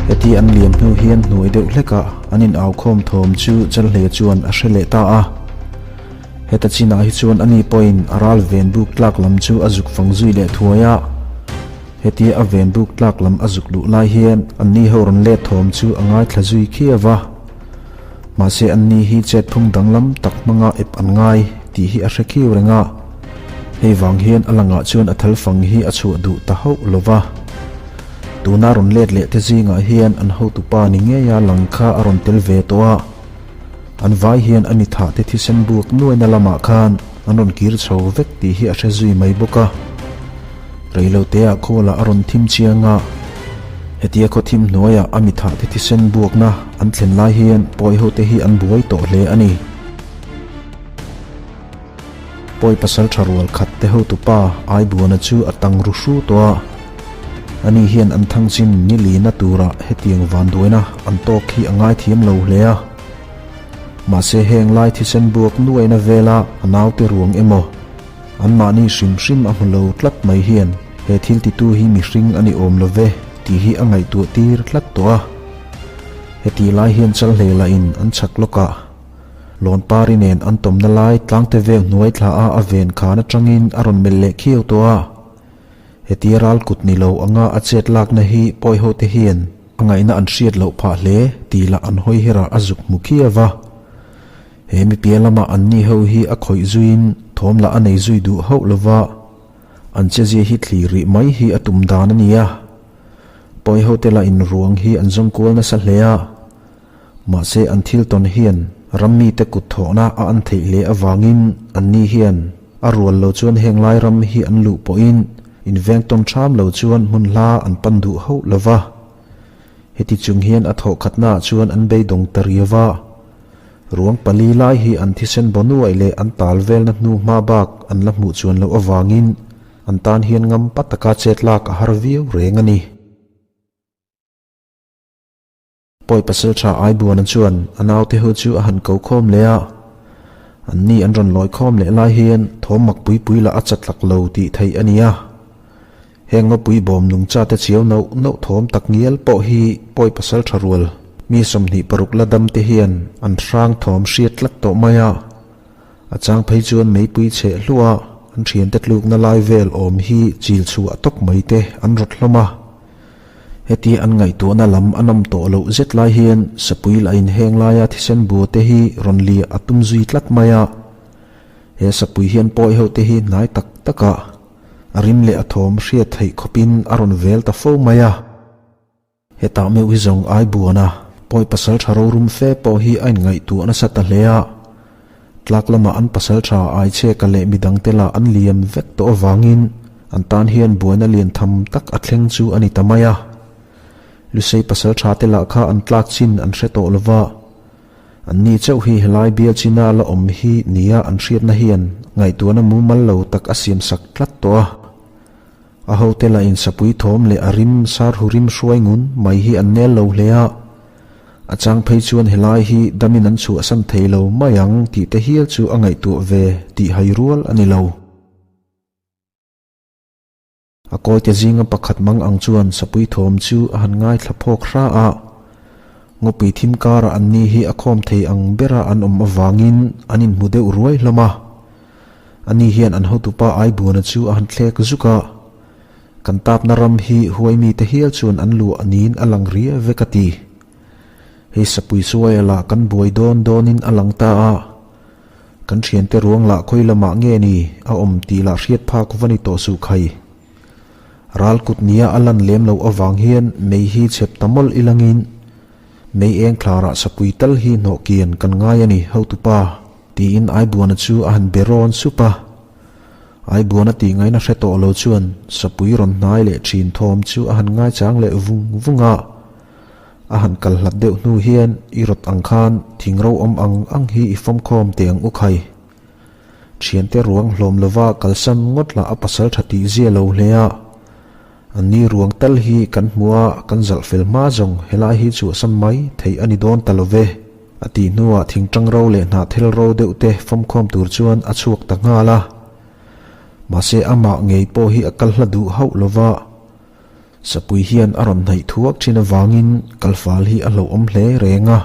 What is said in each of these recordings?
Heti an liam hnu hian hnuai deuh hlekah an in au khawm thawm chu Chalhle chuan a hre leh ta a. Heta chinah hi chuan ani pawhin a ral ven buk tlak lam chu a zuk fang zui leh thuai a. Hetia a ven buk tlak lam a zuk luh lai hian anni ho rawn let thawm chu a ngaithla zui khiau a. Mahse anni hi chet phung danglam tak hmanga ep an ngai tih hi a hre khiau reng a. Hei vang hian a langah chuan a thal fang hi a chhuah duh ta hauh lo va. Tuna rawn let leh te zingah hian an hotupa ni ngeia lang kha a rawn tel ve tawh a. An vai hian a ni thah te thisen buk nuaina lamah khan an rawn kir chho vek tih hi a hre zui mai bawk a. Reiloteah khawlah a rawn thim chiang a, hetia khaw thim hnuaiah a mi thah te thisen buakna an thlen lai hian pawi hote hi an buai tawh hle a ni. Pawi pasal tha rual khat te hotupa Aibuana chu a tang ru hru tawh a, ani hian an thangchin ni lina turah hetiang vanduaina an tawk hi a ngaithiam lo hle a. Mahse heng lai thisen buak nuaina vela a naute ruang emaw, anmahni hrim hrim a hmu lo tlat mai hian he thil titu hi mihring a ni awm lo ve tih hi a ngaihtuah tir tlat tawh a. Hetih lai hian Chalhlei lahin an chhak lawkah Lawnpari nen an tawmna lai tlangte vel hnuai thla a a ven khan atangin a rawn melh leh khiau tawh a. Hetia ral kut ni lo anga a chet lakna hi pawi ho te hian a ngaihna an hriat loh phah hle tih lah an hawi herah a zuk hmu khiau va. He mi piah lama an ni ho hi a khawih zuiin thawm lah a nei zui duh hauh lo va, an chezia hi thlir rih mai hi a tum dan a ni a. Pawi ho te lah in ruang hi an zawng kual nasa hle a. Mahse an thil tawn hian ram mite kut thawhna a an theih hle avangin anni hian a rual lo chuan heng lai ram hi an luh pawhin inveng tawn ṭham lo chuan hmun hla an pan duh hauh lo va. Heti chung hian a thawh khatnaah chuan an beidawng ta riau va. Ruang pali lai hi an thisen baw nuaih leh an tal velna hnu hma bak an la hmuh chuan loh avangin an tan hian ngam pa taka chet lak a har viau reng a ni. Pawi pasal tha Aibuana chuan a naute ho chu a han ko khawm leh a, anni an rawn lawi khawm leh lai hian thawm mak pui pui lah a chatlak lo tih theih a ni a. Heng ngawpui bawm nungcha te chiau nauh nauh thawm tak ngial pawh hi pawi pasal tha rual mi 26 la dam te hian an hrang thawm hriat tlat tawh mai a. A chang phei chuan meipui cheh hluah a, an thiante tlukna lai vel awm hi chil chhuah tawp mai te an rawt hlawm a. Heti an ngaihtuahna lam a nawm tawh loh zet lai hian Sapui lah in heng laia thisen bua te hi rawn liah a tum zui tlat mai a. He Sapui hian pawi ho te hi hnai tak tak a, a rim leh a thawm hriat theih khawpin a rawn vel ta fo mai a. Hetah meuh hi zawng ai buan a, pawi pasal tha rorum fe pawh hi a inngaihtuah nasa ta hle a. Tlak lamah an pasal tha Aichheka leh midangte lah an liam vek tawh avangin an tan hian buaina lian tham tak a thleng chu a ni ta mai a. Lusei pasal tha te lah kha an tlak chin an hre tawh lo va, anni chauh hi helai bial china la awm hi nia an hriatna hian ngaihtuahna mumal lo tak a siamsak tlat tawh a. A hote lah in sapui thawm leh a rim sar hu rim hruai ngun mai hi an nel lo hle a. A chang phei chuan helai hi damin an chhuahsan thei lo mai ang tih te hial chu a ngaihtuah ve tih hai rual a ni lo. A kawite zinga pakhat mang ang chuan sapui thawm chu a han ngaithla phawk hra a. Ngawpui thim karah anni hi a khawm thei ang bera an awm avangin an inhmu deuh ruai hlawm a. Ani hian an hotupa Aibuana chu a han thlek zuk a. Kan tapna ram hi huai mite hial chuan an luah niin a lang ria vek a ti. Hei sapui suaia lah kan buai dawn dawnin a lang ta a. Kan thiante ruang lah khawi lamah nge ni a awm tih lah hriat phak va ni tawh suh khai. Ral kut nia a lan lem loh avang hian mei hi chep ta mawlh ilangin mei eng thlarah sapui tal hi hnawh kian kan ngai a ni hotupa tiin Aibuana chu a han be rawn sup a. Aibuana tih ngaihna hre tawh lo chuan sapui rawn hnai leh thin thawm chu a han ngaichang leh vung vung a. A han kal hlat deuh hnu hian i rawt ang khan thing ro awm ang ang hi i fawmkhawm teh ang u khai. Thiante ruang hlawm lova kalsan ngawt lah a pasal tha tih zia lo hle a. Anni ruang tal hi kan hmu a, kan zalh fel hma zawng helai hi chhuahsan mai theih a ni dawn ta lo ve. A tih hnuah thingtang ro leh hnahthel ro deuh te fawmkhawm tur chuan a chhuak ta nghal a. Mahse amah ngei pawh hi a kal hla duh hauh lova. Sapui hian a rawn hnaih thuak thin avangin kalfal hi a hlauhawm hle reng a.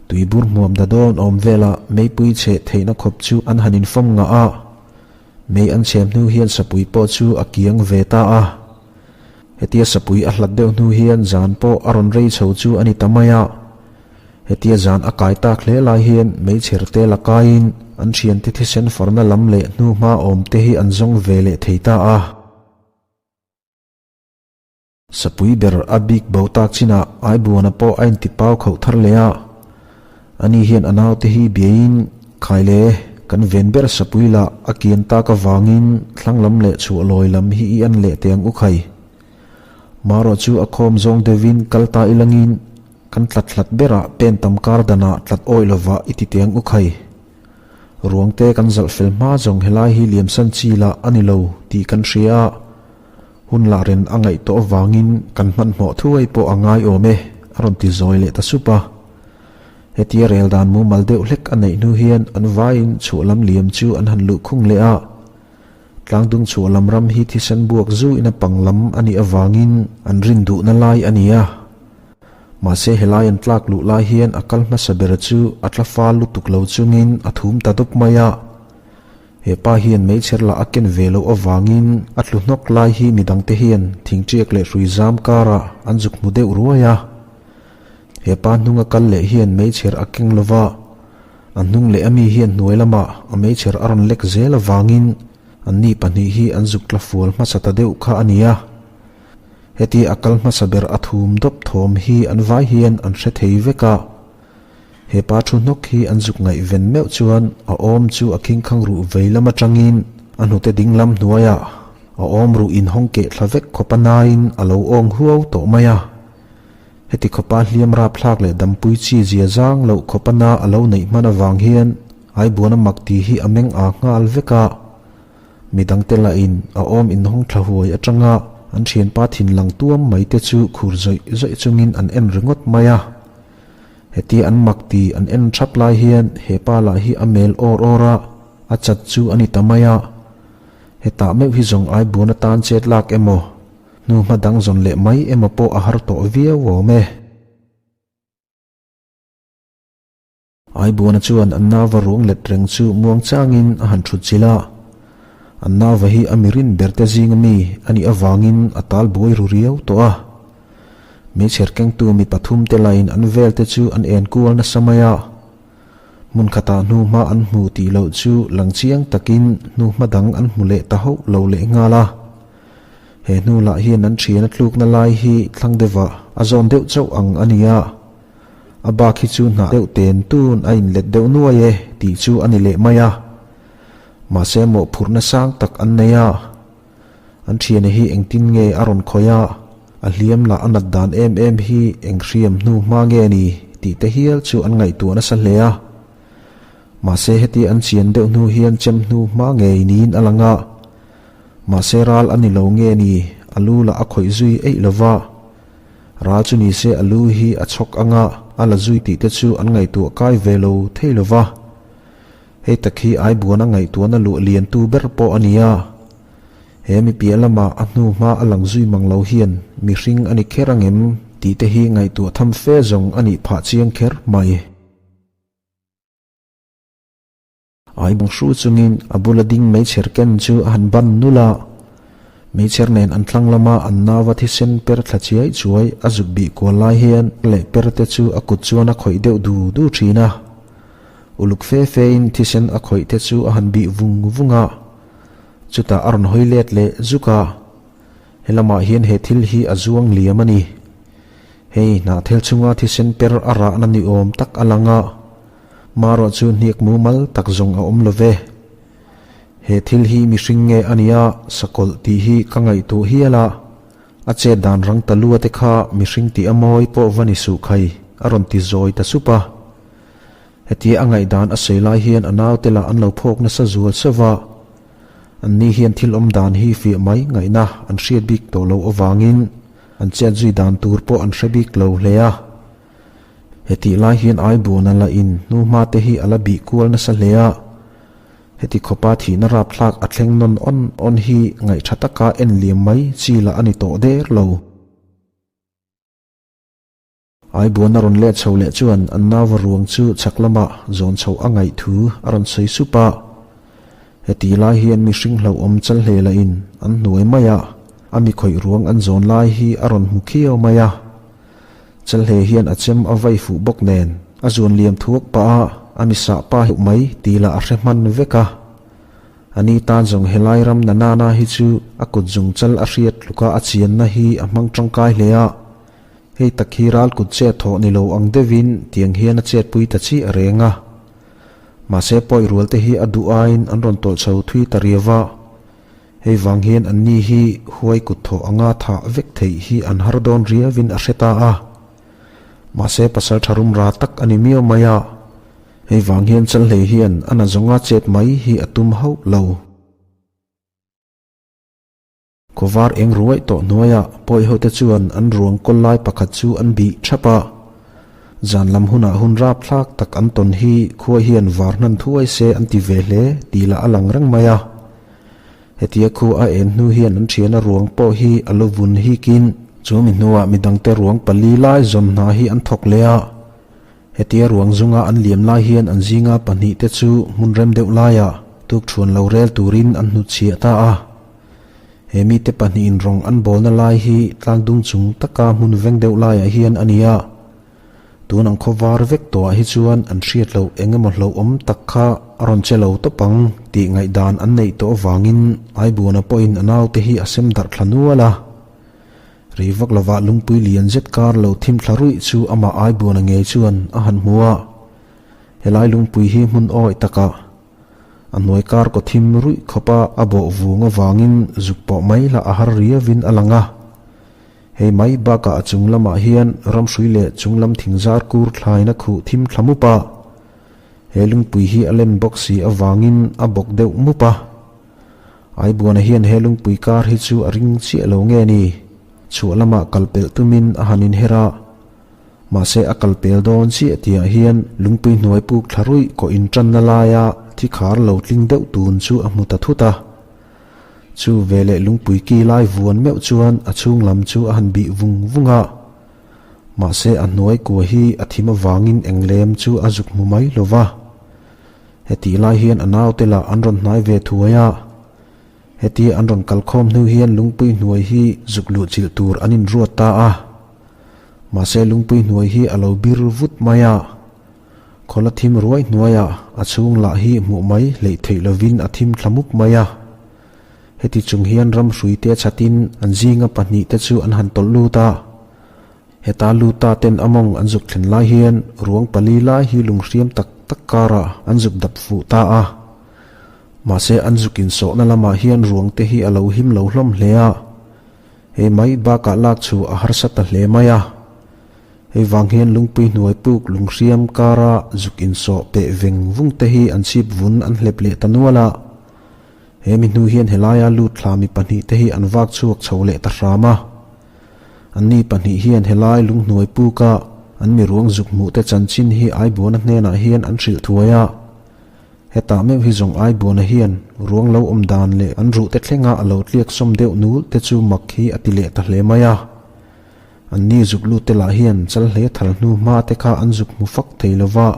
Tuibur hmuam da dawn awm velah meipui cheh theihna khawp chu an han infawm ngah a. Mei an chhem hnu hian sapui pawh chu a kiang ve ta a. Hetia sapui a hlat deuh hnu hian zan pawh a rawn rei chho chu a ni ta mai a. Hetia zan a kai tak hle lai hian meichher te la kaiin an thiante thisen farna lam leh hnuhma awm te hi an zawng ve leh thei ta a. Sapui ber a bik bo tak chinah Aibuana pawh a inti pau khauh thar leh a. Ani hian a naute hi biaiin Khaile, kan ven ber sapui lah a kian tak avangin thlang lam leh chhuah lawi lam hi i an leh teh ang u khai. Marawh chu a khawm zawng deuhin kal ta ilangin Kan tlat hlat berah pen tam kar danah tlat awih lovah i ti teng u khai. Ruangte kan zalh fel hma zawng helai hi liamsan chi lah a ni lo tih kan hria a, hun lah ren a ngaih tawh avangin kan hmanhmawh thuai pawh a ngai awm e, a rawn ti zawi leh ta sup a. Hetia rel dan mumal deuh hlek a neih hnu hian an vaiin chhuah lam liam chu an han luh khung leh a. Tlangdung chhuah lam ram hi thisen buak zu ina pang lam a nih avangin an rin duhna lai a ni a. Mahse helai an tlak luh lai hian a kal hmasa ber chu a tla fal lutuk lo chungin a thum ta dawp mai a. He pa hian meichher lah a ken ve loh avangin a tlu hnawk lai hi midangte hian thingṭiak leh hrui zam karah an zuk hmu deuh ruai a. He pa hnunga kal leh hian meichher a keng lova, a hnung leh ami hian hnuai lamah a meichher a rawn lek zel avangin anni pahnih hi an zuk tla fual hmasa ta deuh kha a ni a. Heti a kal hmasa ber a thum dawp thawm hi an vai hian an hre thei vek a. He pa thu hnawk hi an zuk ngaihven meuh chuan a awm chu a khingkhang ruh vei lam atangin a hnute ding lam hnuaiah a awm ruh inhawng keh thla vek khawp a nain a lo awng huau tawh mai a. Heti khawpa hliam rapthlak leh dampui chi zia zang loh khawpa na a lo neih hman avang hian Aibuana mak tih hi a meng aa nghal vek a. Midangte lahin a awm inhawng thla huai atanga an thianpa thin lang tuam mai te chu khur zawih zawih chungin an en ringawt mai a. Hetia an mak ti an en thap lai hian he pa lah hi a mel awr awr a, a chat chu a ni ta mai a. Hetah meuh hi zawng Aibuan atan chet lak emaw, hnu hma dang zawn leh mai emaw pawh a har tawh viau awm e. Aibuana chuan an nauva ruang let reng chu muang changin a han thut chilh a. An nauva hi a mirin berte zinga mi a nih avangin a tal buai ru riau tawh a. Meichher kengtu mi pathum te lain an velte chu an en kual nasa mai a. Hmun khatah hnuhma an hmu tih loh chu lang chiang takin hnuhma dang an hmu leh ta hauh lo leh nghal a. He hnu lah hian an thian a tlukna lai hi thlang deuhah a zawn deuh chauh ang a ni a. A bak hi chu hnah deuh ten tun a inlet deuh nuai e tih chu a ni leh mai a. Mahse mawhphurhna sang tak an nei a. An thiana hi engtin nge a rawn khawih a, a hliam lah a nat dan em em hi eng hriam hnu hma nge ni tih te hial chu an ngaihtuah nasa hle a. Mahse heti an chian deuh hnu hian chem hnu hma ngei niin a lang a. Mahse ral a ni lo nge ni a lu lah a khawih zui eih lo va. Ral chu ni se a lu hi a chhawk anga a la zui tih te chu an ngaihtuah kai ve lo thei lo va. Hei tak hi Aibuana ngaihtuahna luah liantu ber pawh a ni a. He mi piah lama a hnu hma a lang zui mang lo hian mihring a ni kher angem tih te hi ngaihtuah tham fe zawng a nih phah chiang kher mai. Ai bang hru chungin a bula ding meichher ken chu a han ban nul a. Meichher nen an thlang lama an nauva thisen per thla chiai chuai a zuk bih kual lai hian leh per te chu a kut chuan a khawih deuh du du thin a. Uluk fe fe in thisen a khawih te chu a han bih vung vung a. Chutah a rawn hawi let leh zuk a. Helamah hian he thil hi a zuang liam a ni. Hei hnahthel chunga thisen per a rahna ni awm tak a lang a. Marawh chu hniak mumal tak zawng a awm lo ve. He thil hi mihring nge a nia sakawlh tih hi ka ngaihtuah hial a, a chet dan rang ta lua te kha mihring tih a mawi pawh va ni suh khai a rawn ti zawi ta sup a. Hetia a ngaihdan a sawi lai hian a naute lah an lo phawk nasa zual sauh va. Anni hian thil awm dan hi fiah mai ngaihna an hriat bik tawh loh avangin an chet zui dan tur pawh an hre bik lo hle a. Hetih lai hian Aibuana la in hnuhma te hi a la bih kual nasa hle a. Heti khawpa thihna rapthlak a thleng nawn awn awn hi ngaih tha taka en liam mai chi lah a ni tawh der lo. Aibuan a rawn let chho leh chuan an nauva ruang chu chhak lamah zawn chhoh a ngaih thu a rawn sawi sup a. Heti lai hian mihring hlauhawm chal hle lahin an hnuai maiah a mi khawih ruang an zawn lai hi a rawn hmu khiau mai a. Chalhle hian a chem a vai fuh bawk nen a zuan liam thuak pah a, a mi sah pa heuh mai tih lah a hre hman vek a. A ni tan zawng helai ram na nana hi chu a kut zung chal a hriat tluka a chianna hi a hmang tangkai hle a. Hei tak hi ral kut chet thawh ni lo ang deuhin tiang hian a chetpui ta chiah reng a. Mahse pawi rual te hi a duh aiin an rawn tawlh chho thui ta riau a. Hei vang hian anni hi huai kut thawh anga thah vek theih hi an har dawn riauin a hre ta a. Mahse pasal tha rum ra tak a ni miau mai a. Hei vang hian Chalhlei hian a na zawnga chet mai hi a tum hauh lo. Khawvar eng ruaih tawh hnuaiah pawihote chuan an ruang kawl lai pakhat chu an bih thap a. Zan lam hunah hun rapthlak tak an tawn hi khua hian var hnan thuai se an ti ve hle tih lah a lang reng mai a. Hetia khu a en hnu hian an thiana ruang pawh hi a lo vun hikin chu mi hnuah midangte ruang pali lai zawn hna hi an thawk leh a. Hetia ruang zunga an liam lai hian an zinga pahnihte chu hmun rem deuh laiah tukthuan lo rel turin an hnutchhiah ta a. He mite pahnihin rawng an bawlna lai hi tlangdung chung taka hmun veng deuh laiah hian a ni a. Tun ang khawvar vek tawhah hi chuan an hriat loh eng emaw hlauhawm tak kha a rawn che lo tawp ang tih ngaihdan an neih tawh avangin Aibuana pawhin a naute hi a sem darh thla nual a. Rei vak lovah lungpui lian zet kar lo thim thla ruih chu amah Aibuana ngei chuan a han hmu a. Helai lungpui hi hmun awih takah a hnuai kar kaw thim ruih khawpa a bawh vung avangin zuk pawh mai lah a har riauin a lang a. Hei mai bakah a chung lamah hian ramhrui leh chung lam thing zar kur thlaina khuh thim thla mup a. He lungpui hi a len bawk si avangin a bawk deuh mup a. Aibuana hian he lungpui kar hi chu a ring chiah lo nge ni? Chhuah lamah kal pelh tumin a han inher a. Mahse a kal pel dawn chiah tihah hian lungpui hnuai puk thla ruih kawh intanna laia thi khar lo tling deuh tun chu a hmu ta thut a. Chu veleh lungpui ki lai vuan meuh chuan a chhung lam chu a han bih vung vung a. Mahse a hnuai kua hi a thim avangin eng lem chu a zuk hmu mai lo va. Hetih lai hian a naute lah an rawn hnai ve thuai a. Hetia an rawn kalkhawm hnu hian lungpui hnuai hi zuk luh chilh tur an inruat ta a. Mahse lungpui hnuai hi a lo bir vut mai a. Khawla thim ruai hnuaiah a chhung lah hi hmuh mai hleih theih lovin a thim thla mup mai a. Heti chung hian ram hruite chhatin an zinga pahnihte chu an han tawlh lut a. Heta lut ta ten a mawng an zuk thlen lai hian ruang pali lai hi lunghriam tak tak karah an zuk dap fuh ta a. Mahse an zuk insawhna lamah hian ruangte hi a lo him lo hlawm hle a. Hei mai bakah lak chu a harsa ta hle mai a. Hei vang hian lungpui hnuai puk lunghriam kara zuk insawh peh veng vung te hi an chhip vun an hlep leh ta nual a. He mi hnu hian helaia lut thla mi pahnih te hi an vak chhuak chho leh ta hram a. Anni pahnih hian helai lunghnuai puka an mi ruang zuk hmuh te chanchin hi Aibuana hnenah hian an hrilh thuai a. Hetah meuh hi zawng Aibuana hian ruang lo awm dan leh an ruh te thlenga a lo tliak sawm deuh nul te chu mak hi a ti leh ta hle mai a. Anni zuk lut te lah hian Chalhlei a thal hnu hma te kha an zuk hmu fak thei lo va.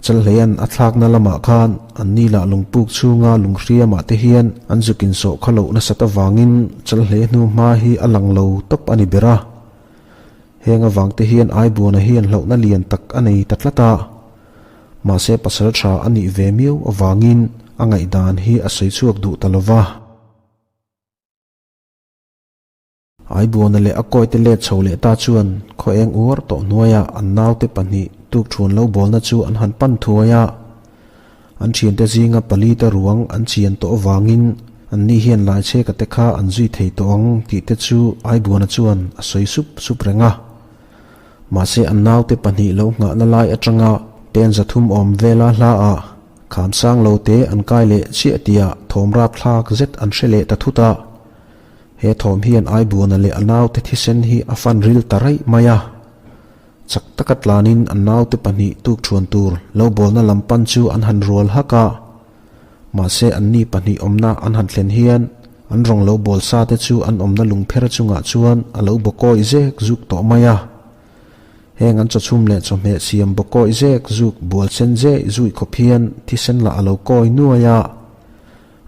Chalhleia'n a thlakna lamah khan anni lah lungpuk chhunga lunghriamah te hian an zuk insawh kha loh nasat avangin Chalhlei hnu hma hi a lang lo tawp a ni ber a. Heng avang te hian Aibuana hian hlauhna lian tak a nei ta tlat a. Mahse pasal tha a nih ve miau avangin a ngaihdan hi a sawi chhuak duh ta lo va. Aibuana leh a kawite let chho leh ta chuan khaw eng uar tawh hnuaiah an naute pahnih tukthuan lo bawlna chu an han pan thuai a. An thiante zinga palite ruang an chian tawh avangin anni hian Laichheka te kha an zui thei tawh ang tih te chu Aibuana chuan a sawi sup sup reng a. Mahse an naute pahnih lo nghahna lai atanga pen zathum awm vela hlaah kham sang lo te an kai leh chiah tihah thawm rapthlak zet an hre leh ta thut a. He thawm hian Aibuana leh a naute thisen hi a fan ril ta raih mai a. Chak taka tlanin an naute pahnih tuk thuan tur lo bawlna lam pan chu an han rual hak a. Mahse anni pahnih awmna an han thlen hian an rawng lo bawl sa te chu an awmna lungpher chungah chuan a lo bawkawi zek zuk tawh mai a. Heng an chawchhum leh chawhmeh siam bawkawi zek zuk bual sen zeh zuih khawp hian thisen lah a lo kawi nuai a.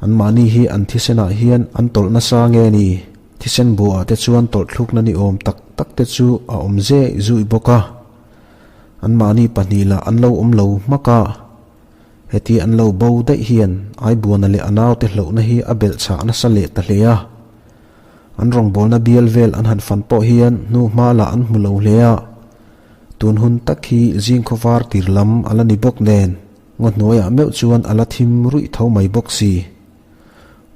Anmahni hi an thisenah hian an tawlh nasa nge ni? Thisen buah te chuan tawlh thlukna ni awm tak tak te chu a awm zeh zuih bawk a. Anmahni pahnih lah an lo awm lo hmak a. Heti an lo bo daih hian Aibuana leh a naute hlauhna hi a belh chhah nasa leh ta hle a. An rawngbawlna bial vel an han fan pawh hian hnu hma lah an hmu lo hle a. Tun hun tak hi zing khawvar tir lam a la ni bawk nen ngaw hnuaiah meuh chuan a la thim ruih tho mai bawk si.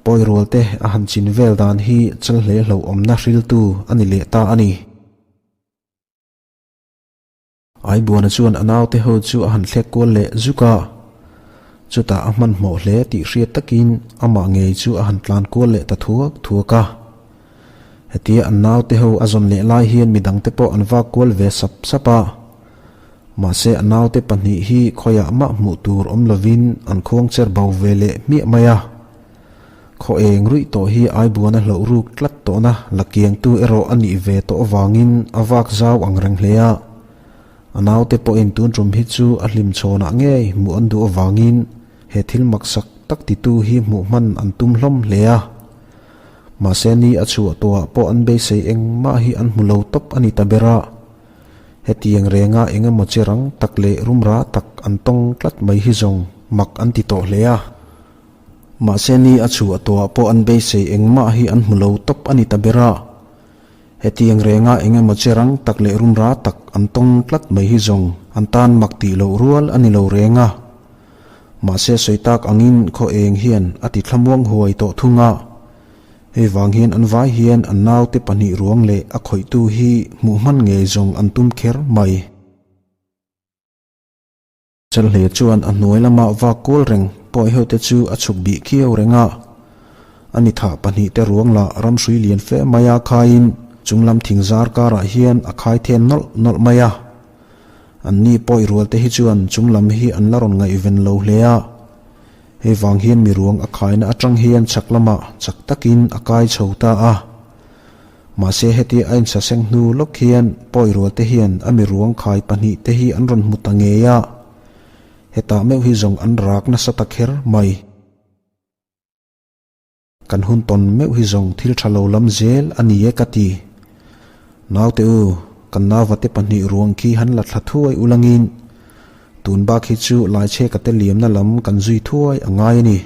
Pawi rual te a han chin vel dan hi chal hle hlauhawmna hriltu a ni leh ta a ni. Aibuana chuan a naute ho chu a han thlek kual leh zuk a, chutah a hmanhmawh hle tih hriat takin amah ngei chu a han tlan kual leh ta thuak thuak a. Hetia an naute ho a zawn leh lai hian midangte pawh an vak kual ve sap sap a. Mahse a naute pahnih hi khawiah mah hmuh tur awm lovin an khuang cher bo ve leh hmiah mai a. Khaw eng ruih tawh hi Aibuana hlauh ruk tlat tawhna la kiangtu erawh a nih ve tawh avangin a vak zau ang reng hle a. A naute pawhin tun tum hi chu a hlim chhawnah ngei hmuh an duh avangin he thil maksak tak titu hi hmuh hman an tum hlawm hle a. Mahse ni a chhuah tawhah pawh an beisei engmah hi an hmu lo tawp a ni ta ber a. Hetiang renga eng emaw che rang tak leh rumra tak an tawng tlat mai hi zawng mak an ti tawh hle a. Mahse ni a chhuah tawhah pawh an beisei engmah hi an hmu lo tawp a ni ta ber a. Hetiang renga eng emaw che rang tak leh rumra tak an tawng tlat mai hi zawng an tan mak tih loh rual a ni lo reng a. Mahse sawi tak angin khaw eng hian a ti thlamuang huai tawh thung a. Hei vang hian an vai hian an naute pahnih ruang leh a khawihtu hi hmuh hman ngei zawng an tum kher mai. Chelhle chuan a hnuai lama vak kual reng pawihote chu a chhuk bih khiau reng a. A ni thah pahnihte ruang lah ramhrui lian fe mai a khaiin chunglam thing zar karah hian a khai then nawlh nawlh mai a. Anni pawi rualte hi chuan chunglam hi an la rawn ngaihven lo hle a. Hei vang hian mi ruang a khaina atang hian chhak lamah chak takin a kai chho ta a. Mahse heti a insaseng hnu lawk hian pawi rual te hian a mi ruang khai pahnih te hi an rawn hmu ta ngei a, hetah meuh hi zawng an rak nasa ta kher mai. Kan hun tawn meuh hi zawng thil tha lo lam zel a ni e ka ti. Naute u, kan nauva te pahnih ruang khi han la thla thuai ulangin tun bak hi chu laichheka te liamna lam kan zui thuai a ngai a ni.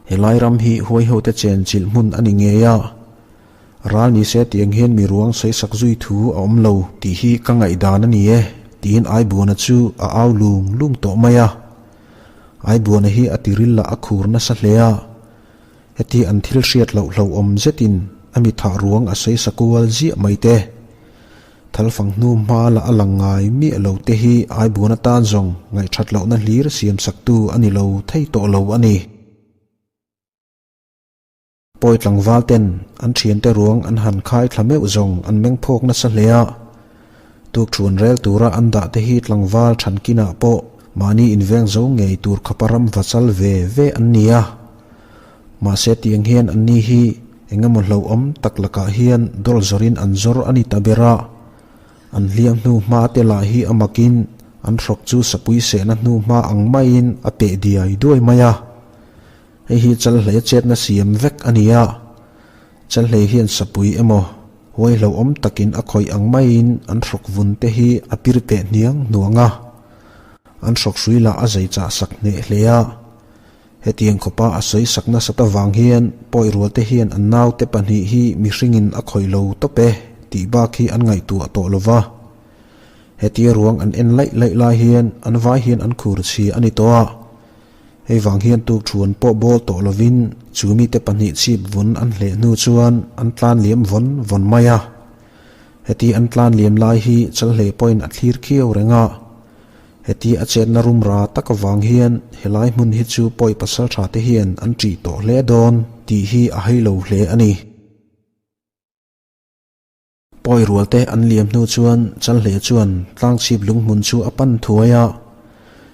Helai ram hi huaihote chen chilh hmun a ni ngei a. Ral ni se tiang hian mi ruang sawisak zui thu a awm lo tih hi ka ngaihdan a ni e, tiin Aibuana chu a au lung lung tawh mai a. Aibuana hi a tiril lah a khur nasa hle a. Heti an thil hriat loh hlauhawm zetin a mi thah ruang a sawi sakual ziah mai te. Thalfang hnu hma lah a lang ngai miah lo te hi Aibuana tan zawng ngaihthat lohna hlir siamsaktu a ni lo thei tawh lo a ni. Pawi tlangval ten an thiante ruang an han khai thla meuh zawng an meng phawk nasa hle a. Tukṭhuan rel tura an dah te hi tlangval thankinah pawh mahni inveng zo ngei tur khawpa ram va chal ve ve an ni a. Mahse tiang hian anni hi eng emaw hlauhawm tak lakah hian dawl zawrin an zawr a ni ta ber a. An hliam hnu hma te lah hi a makin an hrawk chu sapui sehna hnu hma ang maiin a peh diai duai mai a. Hei hi Chalhlei chetna siam vek a ni a, Chalhlei hian sapui emaw huai hlauhawm takin a khawih ang maiin an hrawk vun te hi a pir peh hniang hnuang a, an hrawk hrui lah a zei chah sak hneh hle a. Hetiang khawpa a sawi sak nasat avang hian pawi rual te hian an naute pahnih hi mihringin a khawih lo tawp e tih bak hi an ngaihtuah tawh lo va. Hetia ruang an en laih laih lai hian an vai hian an khur chhia a ni tawh a. Hei vang hian tukṭhuan pawh bawl tawh lovin chu mite pahnih chhip vun an hleh hnu chuan an tlan liam vawn vawn mai a. Heti an tlan liam lai hi Chalhlei pawhin a thlir khiau reng a. Heti a chetna rum ra tak avang hian helai hmun hi chu pawi pasalṭha te hian an ṭih tawh hle dawn tih hi a hei lo hle a ni. Pawi rualte an liam hnu chuan Chalhle chuan tlangchhip lunghmun chu a pan thuai a.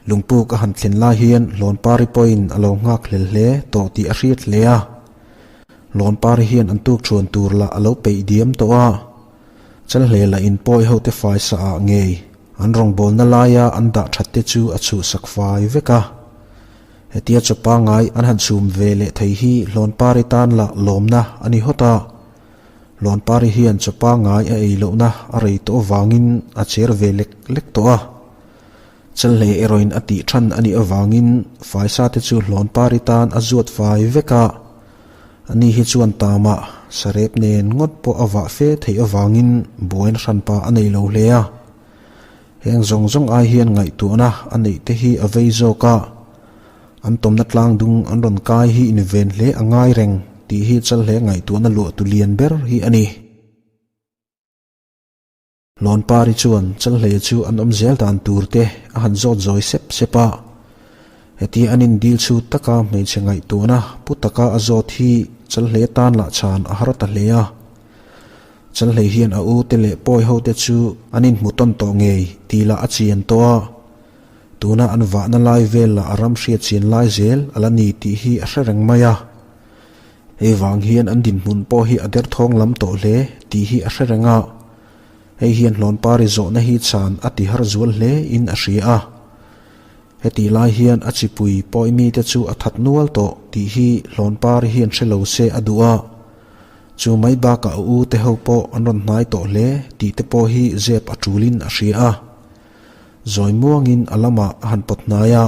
Lungpuk a han thlen lai hian Hlawnpari pawhin a lo nghak hlel hle tawh tih a hriat hle a. Hlawnpari hian an tuk chhuan tur lah a lo peih diam tawh a. Chalhle lah in pawi hote fai sa ah ngei an rawngbawlna laia an dah that te chu a chhuhsak fai vek a. Hetia chaw pangngai an han chhum ve leh thei hi Hlawnpari tan lah lawmna a ni hawt a. Hlawnpari hian chaw pangngai a ei lohna a rei tawh avangin a cher ve lek lek tawh a. Chalhlei erawhin a tih than a nih avangin faisa te chu Hlawnpari tan a zuat fai vek a. Ani hi chuan tamah sarep nen ngawt pawh a vah fe theih avangin buaina hranpa a nei lo hle a. Heng zawng zawng ai hian ngaihtuahna a neih te hi a vei zawk a, an tawmna tlang dung an rawn kai hi inven hle a ngai reng tih hi Chalhle ngaihtuahna luah tu lian ber hi a ni. Lawnpari chuan Chalhle chu an awm zel dan tur te a han zawt zawi sep sep a, hetia an indil chhut taka hmeichhe ngaihtuahna pu taka a zawt hi Chalhle tan lah chhan a har ta hle a. Chalhlei hian a u te leh pawi ho te chu an inhmu tawn tawh ngei tih lah a chian tawh a, tuna an vahna lai vel lah a ram hriat chian lai zel a la ni tih hi a hre reng mai a. Hei vang hian an dinhmun pawh hi a derthawng lam tawh hle tih hi a hre reng a, hei hian Hlawnpari zawhna hi chhan a ti har zual hle in a hria a. Hetih lai hian a chipui pawi mite chu a that nual tawh tih hi Hlawnpari hian hre lo se a duh a. Chu mai bakah a u te ho pawh an rawn hnai tawh hle tih te pawh hi zep a tulin a hria a. Zawi muangin a lamah a han pawt hnai a.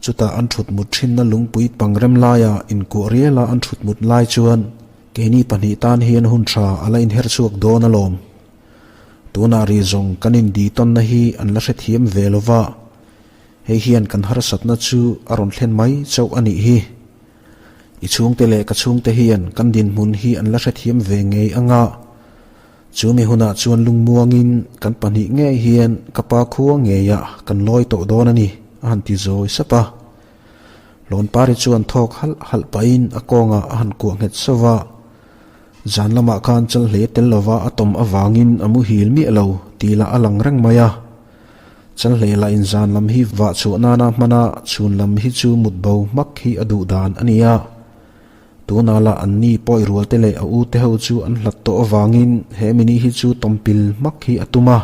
Chutah an thut mut thinna lungpui pang rem laia inkuah riala an thut mut lai chuan keini pahnih tan hian hun tha a la inher chhuak dawn alawm. Tunah ri zawng kan indi tawnna hi an la hrethiam ve lo va, hei hian kan harsatna chu a rawn thlen mai chauh a nih hi. I chhungte leh ka chhungte hian kan dinhmun hi an la hrethiam ve ngei anga, chu mi hunah chuan lungmuangin kan pahnih ngei hian ka pa khua ngeiah kan lawi tawh dawn a ni, a han ti zawi sap a. Lawnpari chuan thawk halh halh pahin a kawngah a han kuah nghet sauh a. Zan lamah khan chalhle tel lova a tawm avangin a muhil miah lo tih lah a lang reng mai a. Chalhle lah in zan lam hi vah chhuah nana hman a, chhun lam hi chu mut bo hmak hi a duh dan a ni a. Tunah lah an ni pawi rual te leh a u te ho chu an hlat tawh avangin he mini hi chu tawmpil hmak hi a tum a.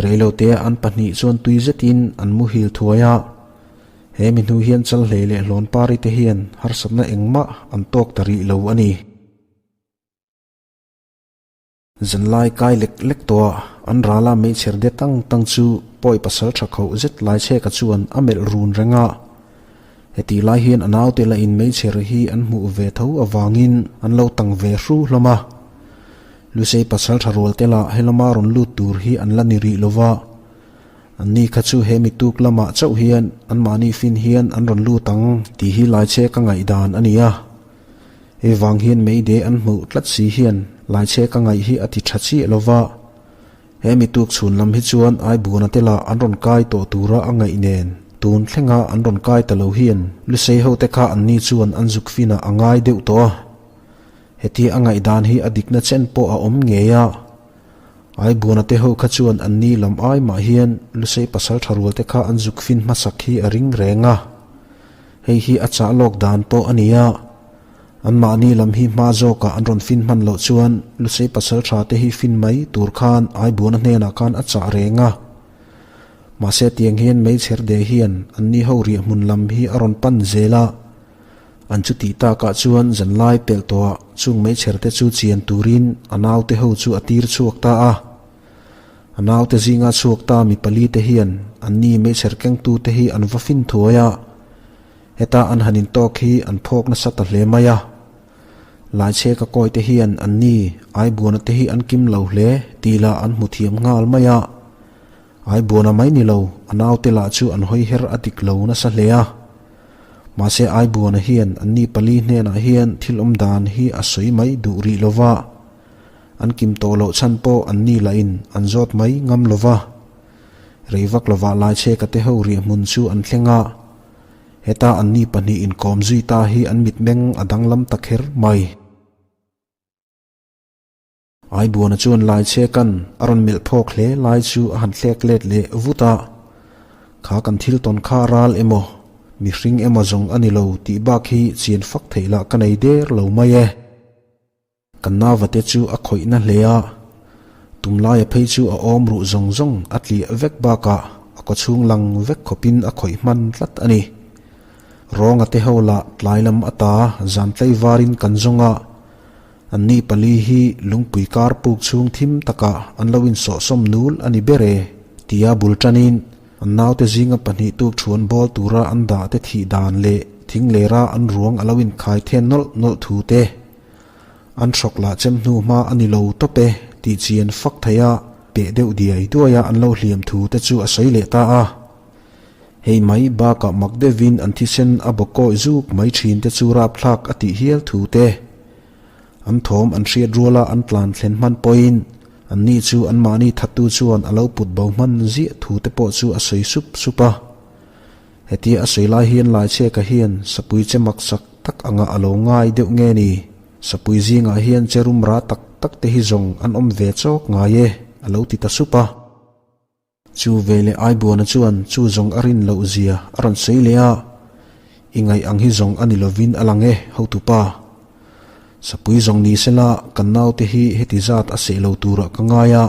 Reilotea an pahnih chuan tui zetin an muhil thuai a. He mi hnu hian Chalhlei leh Hlawnpari te hian harsatna engmah an tawk ta rih lo a ni. Zanlai kai lek lek tawh a, an rala meichher de tang tang chu pawi pasal tha khauh zet Laichheka chuan a melh run reng a. Hetih lai hian a naute la in meichher hi an hmuh ve tho avangin an lo tang ve hru hlawm a. Lusei pasal tha rual te lah helama rawn lut tur hi an la ni rih lo va. Anni kha chu he mituk lamah chauh hian anmahni fin hian an rawn lut ang tih hi Laichhe ka ngaihdan a ni a. Hei vang hian Mayday an hmuh tlat si hian Laichhe ka ngaih hi a ti tha chiah lo va. He mituk chhun lam hi chuan Aibuana te lah an rawn kai tawh tura a ngaih nen tun thlenga an rawn kai ta lo hian Lusei hote kha anni chuan an zuk finah a ngai deuh tawh a. Hetia a ngaihdan hi a dikna chen pawh a awm ngei a. Aibuana te ho kha chuan an ni lam ai mah hian Lusei pasal tha rual te kha an zuk fin hmasak hi a ring reng a. Hei hi a chah lawk dan pawh a ni a. Anmahni lam hi hma zawkah an rawn fin hman loh chuan Lusei pasal tha te hi fin mai tur khan Aibuana hnenah khan a chah reng a. Mahse tiang hian meichher de hian an ni ho riahhmun lam hi a rawn pan zel a. An chutih takah chuan zanlai pelh tawhah chung meichher te chu chian turin a naute ho chu a tir chhuak ta a. A naute zinga chhuak ta mi pali te hian anni meichher kengtu te hi an va fin thuai a. Heta an han intawk hi an phawk nasa ta hle mai a. Laichhe ka kawi te hian anni Aibuana te hi an kim lo hle tih lah an hmu thiam nghal mai a. Aibuana mai ni lo, a naute lah chu an hawi her a dik lo nasa hle a. Mahse Aibuana hian anni pali hnenah hian thil awm dan hi a sawi mai duh rih lo va. An kim tawh loh chhan pawh anni lahin an zawt mai ngam lo va. Rei vak lovah Laichheka te ho riahhmun chu an thleng a. Heta anni pahnih inkawm zui ta hi an mitmeng a danglam ta kher mai. Aibuana chuan Laichhekan a rawn melh phawk hle lai chu a han thlek let leh vut a. Kha kan thil tawn kha ral emaw, mihring emaw zawng a ni lo tih bak hi chian fak theih lah ka nei der lo mai e. Kan nauvate chu a khawih na hle a, tumlaia phei chu a awm ruh zawng zawng a tliah vek bakah a kawchhung lang vek khawpin a khawih hman tlat a ni. Rawnga te ho lah tlai lam ata zan tlaivarin kan zawng a, anni pali hi lungpui kar puk chhung thim takah an lo insawhsawm nul a ni ber e, tia bul tanin an naute zinga pahnih tuk thuan bawl tura an dah te thih dan leh thing lera an ruang a lo inkhai then nawlh nawlh thu te. An hrawk lah chem hnu hma a ni lo tawp e tih chian fak thei a, peh deuh diai duai a an lo hliam thu te chu a sawi leh ta a. Hei mai bakah mak deuhin an thisen a baw kawi zuk mai thin te chu rapthlak a tih hial thu te. An thawm an hriat ruala an tlan thlen hman pawhin anni chu anmahni thattu chuan a lo put bo hman ziah thu te pawh chu a sawi sup sup a. Hetia a sawi lai hian Laichheka hian sapui che maksak tak anga a lo ngai deuh nge ni? Sapui zingah hian che rum ra tak tak te hi zawng an awm ve chawk ngai e, a lo ti ta sup a. Chu veleh Aibuana chuan chu zawng a rin loh zia a rawn sawi leh a, I ngaih ang hi zawng a ni lovin a lang e, hotupa. Sapui zawng ni sela kan naute hi heti zat a seh lo turah ka ngai a,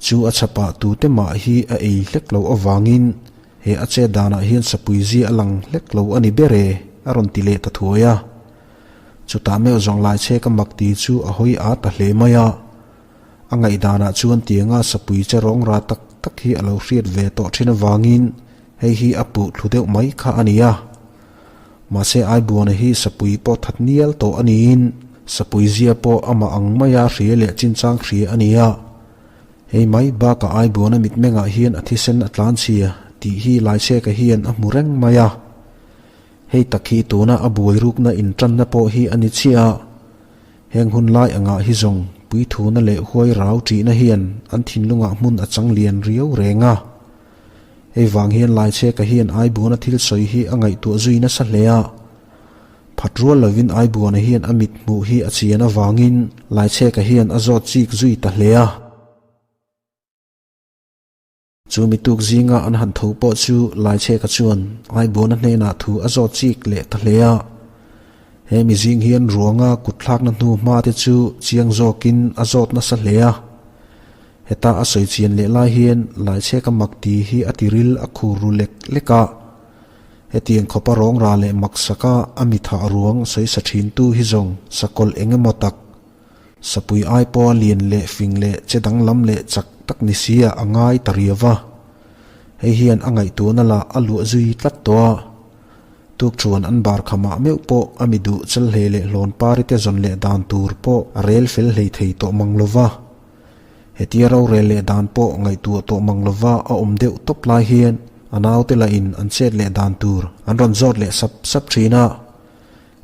chu a chhapah tute mah hi a ei hlek loh avangin He a chet danah hian sapui zia a lang hlek lo a ni ber e, a rawn ti leh ta thuai a. Chutah meuh zawng lai che ka mak ti chu a hawi a ta hle mai a. A ngaihdanah chuan tianga sapui che rawng ra tak tak hi a lo hriat ve tawh thin avangin hei hi a puh thlu deuh mai kha a ni a. Mahse Aibuana hi sapui pawh that nial tawh a niin sapui zia pawh amah ang maia hria leh chinchang hria a ni a. Hei mai bakah Aibuana mitmengah hian a thisen a tlan chhia tih hi Laichheka hian a hmu reng mai a. Hei tak hi tuna a buai rukna intanna pawh hi a ni chiah a. Heng hun lai angah hi zawng puithuna leh huai rau ṭihna hian an thinlungah hmun a chang lian riau reng a. Hei vang hian Laichheka hian Aibuana thil sawi hi a ngaihtuah zui nasa hle a. Phat rual lovin Aibuana hian a mit hmuh hi a chian avangin Laichheka hian a zawt chik zui ta hle a. Chu mituk zinga an han tho pawh chu Laichheka chuan Aibuana hnenah thu a zawt chik leh ta hle a. He mi zing hian ruanga kutthlakna hnu hma te chu chiang zawkin a zawt nasa hle a. Heta a sawi chian leh lai hian Laichheka mak ti hi a tiril a khur ru lek lek a. Hetiang khawpa rawngra leh maksaka a mithah ruang sawi sa thintu hi zawng sakawlh eng emaw tak, sapui ai pawha lian leh fing leh che danglam leh chak tak ni sia a ngai ta riau va. Hei hian a ngaihtuahna lah a luah zui tlat tawh a. Tukṭhuan an bar khamah meuh pawh a mi duh chelhlei leh hlawn pari te zawn leh dan tur pawh a rel fel hlei thei tawh mang lo va. Hetia rorel leh dan pawh ngaihtuah tawh mang lova a awm deuh tawp lai hian a naute lahin an chet leh dan tur an rawn zawt leh sap sap thin a.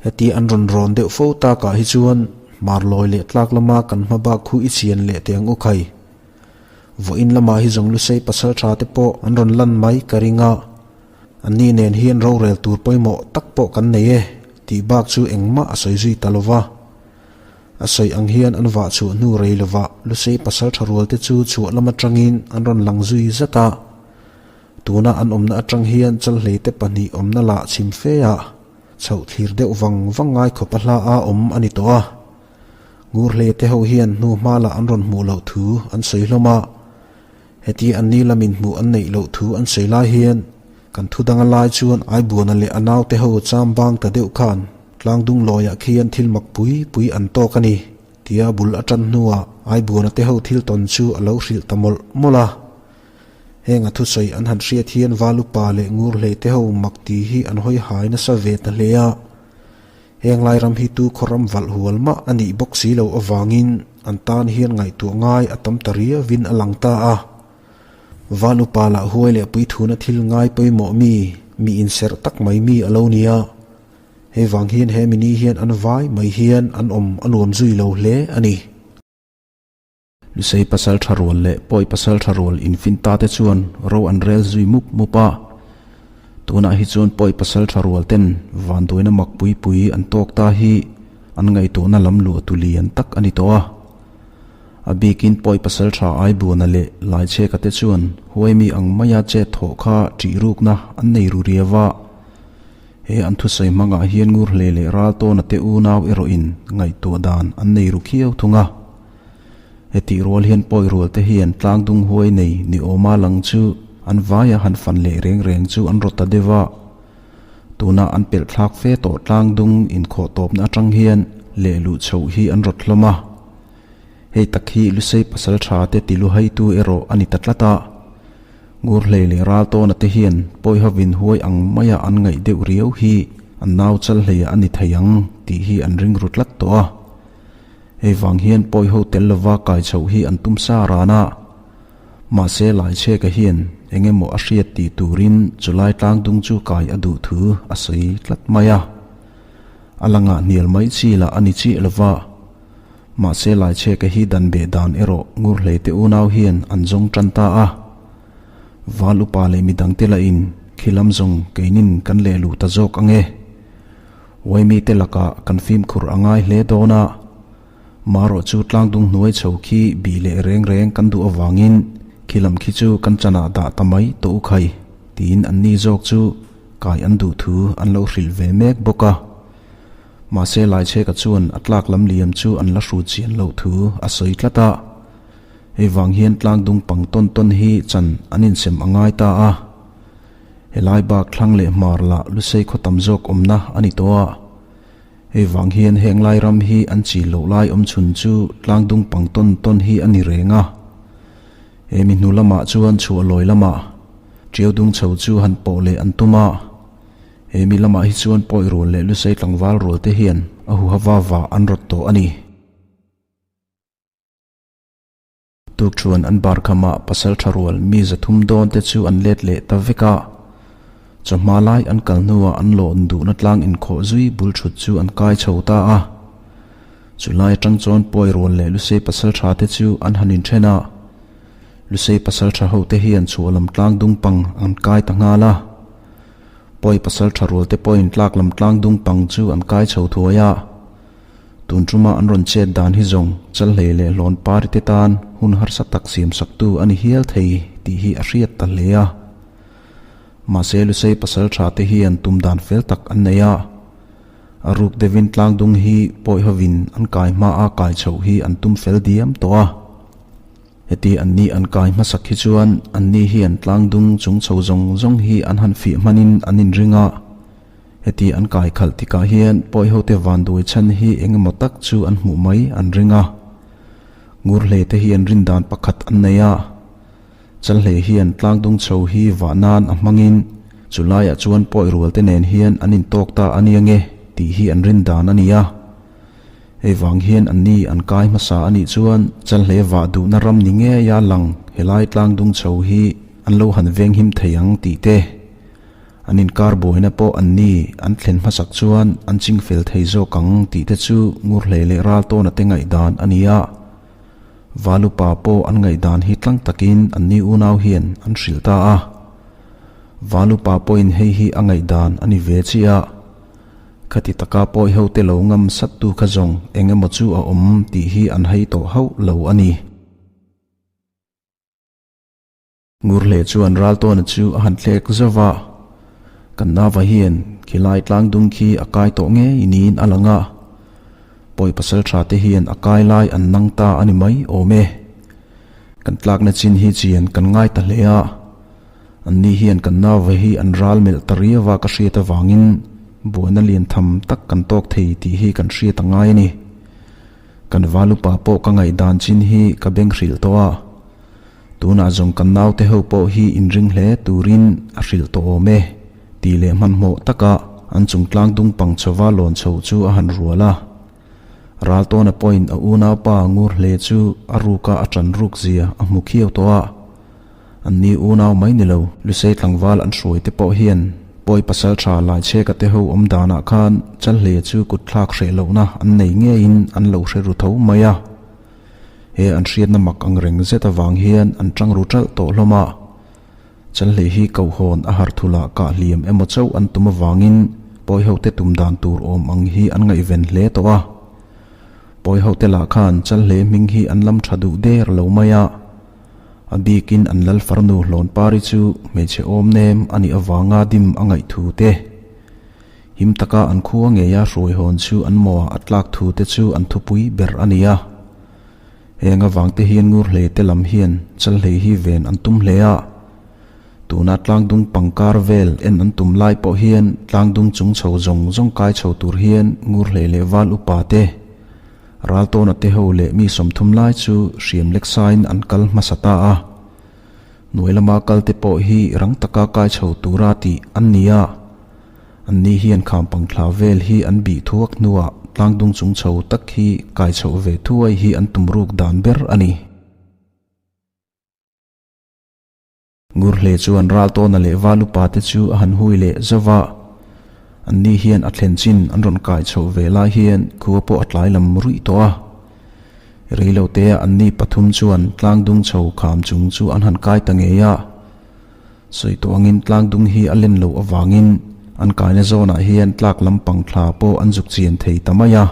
Hetia an rawn rawn deuh fo takah hi chuan hmarlawi leh tlak lama kan hma bak khu i chian leh teh ang u khai. Vawiin lamah hi zawng Lusei pasal tha te pawh an rawn lan mai ka ring a. Anni nen hian rorel tur pawimawh tak pawh kan nei e tih bak chu engmah a sawi zui ta lova. A sawi ang hian an vah chhuah hnu rei lovah Lusei pasal tha rualte chu chhuah lam atangin an rawn lang zui zat a. Tuna an awmna atang hian Chalhleite pahnih awmna lah chhim fe ah chhoh thlir deuh vang vang ngai khawp a hla a awm a ni tawh a. Ngurhleite ho hian hnu hma lah an rawn hmuh loh thu an sawi hlawm a. Heti anni lamin hmuh an neih loh thu an sawi lai hian kan thu danga lai chuan Aibuana leh a naute ho cham bang ta deuh khan tlangdung lawiah khian thil mak pui pui an tawk a ni tia bul a tan hnuah Aibuana te ho thil tawn chu a lo hrilh ta mawlh mawlh a. Heng a thusawi an han hriat hian Valupa leh Ngurhlei te ho mak ti hi an hawi hai nasa ve ta hle a. Heng lai ram hi tu khaw ram valh hual mah a nih bawk si loh avangin an tan hian ngaihtuah ngai a tam ta riauin a lang ta a. Van upa lah huai leh puithuna thil ngai pawimawh mi, mi inserh tak mai mi a lo nia. Hei vang hian he mini hian an vai mai hian an awm a nuam zui lo hle a ni. Lusei pasal tha rual leh Pawi pasal tha rual infin ta te chuan ro an rel zui mup mup a. Tunah hi chuan Pawi pasal tha rual ten vanduaina mak pui pui an tawk ta hi an ngaihtuahna lam luah tu lian tak a ni tawh a. A bikin Pawi Pasalṭha Aibuana leh Laichheka te chuan huaimi ang maia chet thawh kha ṭih rukna an nei ru riau a. He an thusawi hmangah hian Ngurhle leh Raltawna te unau erawhin ngaihtuah dan an nei ru khiau thung a. Hetih rual hian pawi rual te hian tlangdung huai nei ni awma lang chu an vaia han fan leh reng reng chu an rawt ta deuh a. Tuna an pelh thlak fe tawh tlangdung inkhawh tawpna atang hian lehluh chhoh hi an rawt hlawm a. Hei tak hi Lusei pasal tha te tiluhaitu erawh a ni ta tlat a. Ngurhlei leh Raltawna te hian pawihovin huai ang maia an ngaih deuh riau hi an nau chal hleiah a ni thei ang tih hi an ring ru tlat tawh a. Hei vang hian pawiho tel lova kai chhoh hi an tum sa ran a. Mahse Laichheka hian eng emaw a hriat tih turin chulai tlangdung chu kai a duh thu a sawi tlat mai a. A langah hnial mai chi lah a ni chiah lova. Mahse Laichheka hi dan beh dan erawh Ngurhlei te unau hian an zawng tan ta a. Val upa leh midangte lahin khilam zawng keinin kan lehluh ta zawk ang e. Uaimi te lakah kan fimkhur a ngai hle dawn a, marawh chu tlangdung hnuai chho khi bih leh reng reng kan duh avangin khi lam khi chu kan chanah dah ta mai tawh u khai tiin anni zawk chu kai an duh thu an lo hrilh ve mek bawk a. Mahse Laichheka chuan a tlak lam liam chu an la hrut chian loh thu a sawi tlat a, hei vang hian tlangdung pang tawn tawn hi chan an insem a ngai ta a. Helai bak thlang leh hmar lah Lusei khaw tam zawk awmna a ni tawh a. Hei vang hian heng lai ram hi an chil loh lai awm chhun chu tlangdung pang tawn tawn hi a ni reng a. He mi hnu lamah chuan chhuah lawi lamah Tiau dung chho chu han pawh leh an tum a. He mi lamah hi chuan pawi rual leh Lusei tlangval rual te hian a huha va va an rawt tawh a ni. Tukṭhuan an bar khamah pasal ṭha rual mi 300 dawn te chu an let leh ta vek a. Chawhma lai an kal hnuah an lawn duhna tlang inkhawh zui bul ṭhut chu an kai chho ta a. Chulai aṭang chuan pawi rual leh Lusei pasal ṭha te chu an han inṭhen a. Lusei pasal ṭha ho te hian chhuah lam tlang dung pang an kai ta nghal a. Pawi pasal ṭha rual te pawhin tlak lam tlang dung pang chu an kai chho thuai a. Tun tuma an rawn chet dan hi zawng Chalhlei leh Hlawn Pari te tan hun harsa tak siam saktu a ni hial thei tih hi a hriat ta hle a. Mahse Lusei pasal tha te hian tum dan fel tak an nei a. A ruk deuhin tlangdung hi pawi hovin an kai hma a kai chhoh hi an tum fel diam tawh a. Heti anni an kai hmasak hi chuan anni hian tlangdung chung chho zawng zawng hi an han fih hmanin an inring a. Heti an kai khalh tikah hian pawihote vanduai chhan hi eng emaw tak chu an hmuh mai an ring a. Ngurhlei te hian rin dan pakhat an nei a. Chalhlei hian tlangdung chho hi vah nan a hmangin chu laiah chuan pawi rual te nen hian an intawk ta a nia nge tih hi an rin dan a ni a. Hei vang hian anni an kai hmasa a nih chuan Chalhlei vah duhna ram ni ngeia lang helai tlangdung chho hi an lo han venghim thei ang tih te An inkar buaina pawh an ni an thlen hmasak chuan an ching fel thei zawk ang tih te chu Ngurhlei leh Raltawna te ngaihdan a ni a. Valupa pawh an ngaihdan hi tlang takin an ni unau hian an hrilh ta a. Valupa pawhin hei hi a ngaihdan a ni ve chiah a. Khati taka pawi ho te lo ngam sattu kha zawng eng emaw chu a awm tih hi an hei tawh hauh lo a ni. Ngurhle chuan Raltawna chu a han thlek zauh va, Kan nava hian khilai tlangdung khi a kai tawh ngei niin a lang a, pawi pasal tha te hian a kai lai an nang ta a ni mai awm e. Kan tlakna chin hi chian kan ngai ta hle a, anni hian kan nava hi an ral melh ta riau a ka hriat avangin buaina lian tham tak kan tawk thei tih hi kan hriat a ngai a ni. Kan valupa pawh ka ngaihdan chin hi ka beng hrilh tawh a. Tunah zawng kan naute ho pawh hi inring hle turin a hrilh tawh awm e, tih leh hmanhmawh taka an chung tlang dung pang chhova lawn chho chu a han rual a. Raltawna pawhin a unaupa ngur hle chu a ruka a ṭan ruk zia a hmu khiau tawh a. Anni unau mai ni lo, Lusei tlangval an hruai te pawh hian pawi pasal ṭha Laichheka te ho awm danah khan Chalhleia chu kutthlak hreh lohna an nei ngeiin an lo hre ru tho mai a. He an hriatna mak ang reng zet avang hian an tang ru ṭalh tawh hlawm a. Chalhlei hi Kohhawn a harh thulh ah kah hliam emaw chauh an tum avangin pawihote tum dan tur awm ang hi an ngaihven hle tawh a. Pawi hote lah khan Chalhle hming hi an lam tha duh der lo mai a. A bikin an lal farnu Hlawnpari chu hmeichhe awm nem a nih avanga dim a ngaih thu te, him taka an khua ngeia hruai hawn chu an mawah a tlak thu te chu an thupui ber a ni a. Heng avangte hian Ngurhlei te lam hian Chalhlei hi ven an tum hle a. Tuna tlangdung pangkar vel en an tum lai pawh hian tlangdung chung chho zawng zawng kai chho tur hian Ngurhlei leh Val upa te, Raltawna te ho leh mi 30 lai chu hriam lek sain an kal hmasa ta a. Hnuai lama kal te pawh hi rang taka kai chho tura tih an ni a. Anni hian khampang thla vel hi an bih thuak hnuah tlangdung chung chho tak hi kai chhoh ve thuai hi an tum ruk dan ber a ni. Ngurhle chuan Raltawna leh Valupa te chu a han hui leh zauh va. Anni hian a thlen chin an rawn kai chhoh ve lai hian khua pawh a tlai lam ruih tawh a. Reilotea anni pathum chuan tlangdung chho kham chung chu an han kai ta ngei a. Sawi tawh angin tlangdung hi a len loh avangin an kaina zawnah hian tlak lampang thla pawh an zuk chian thei ta mai a.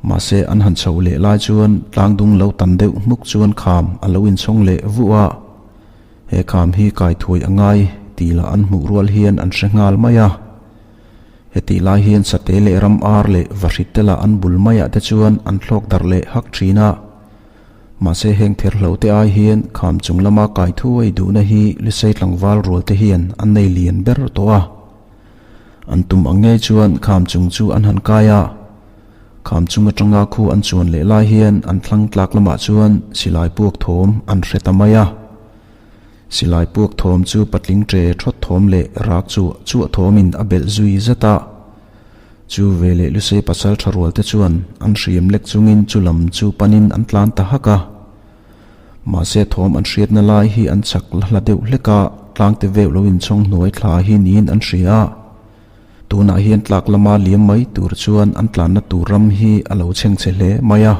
Mahse an han chhoh leh lai chuan tlangdung lo tan deuh hmuk chuan kham a lo inchhawng leh vuh a, he kham hi kai thuai a ngai tih lah an hmuh rual hian an hre nghal mai a. Hetih lai hian sate leh ram ar leh vahrit te lah an bul maiah te chuan an thlawk darh leh hak thin a. Mahse heng therhlo te ai hian kham chung lama kai thuai duhna hi Lusei tlangval rual te hian an nei lian ber tawh a. An tum ang ngei chuan kham chung chu an han kai a, kham chung atanga khu an chuan leh lai hian an thlang tlak lamah chuan silai puak thawm an hre ta mai a. Silai puak thawm chu patling tre thawt thawm leh rak chu chuah thawmin a belh zui zet a. Chu veleh Lusei pasal tha rual te chuan an hriam lek chungin chu lam chu panin an tlan ta hak a. Mahse thawm an hriatna lai hi an chak la hla deuh hlek a, tlangte veuh lo inchhawng hnuai thla hi niin an hria a. Tunah hian tlak lama liam mai tur chuan an tlanna tur ram hi a lo chhengchhe hle mai a.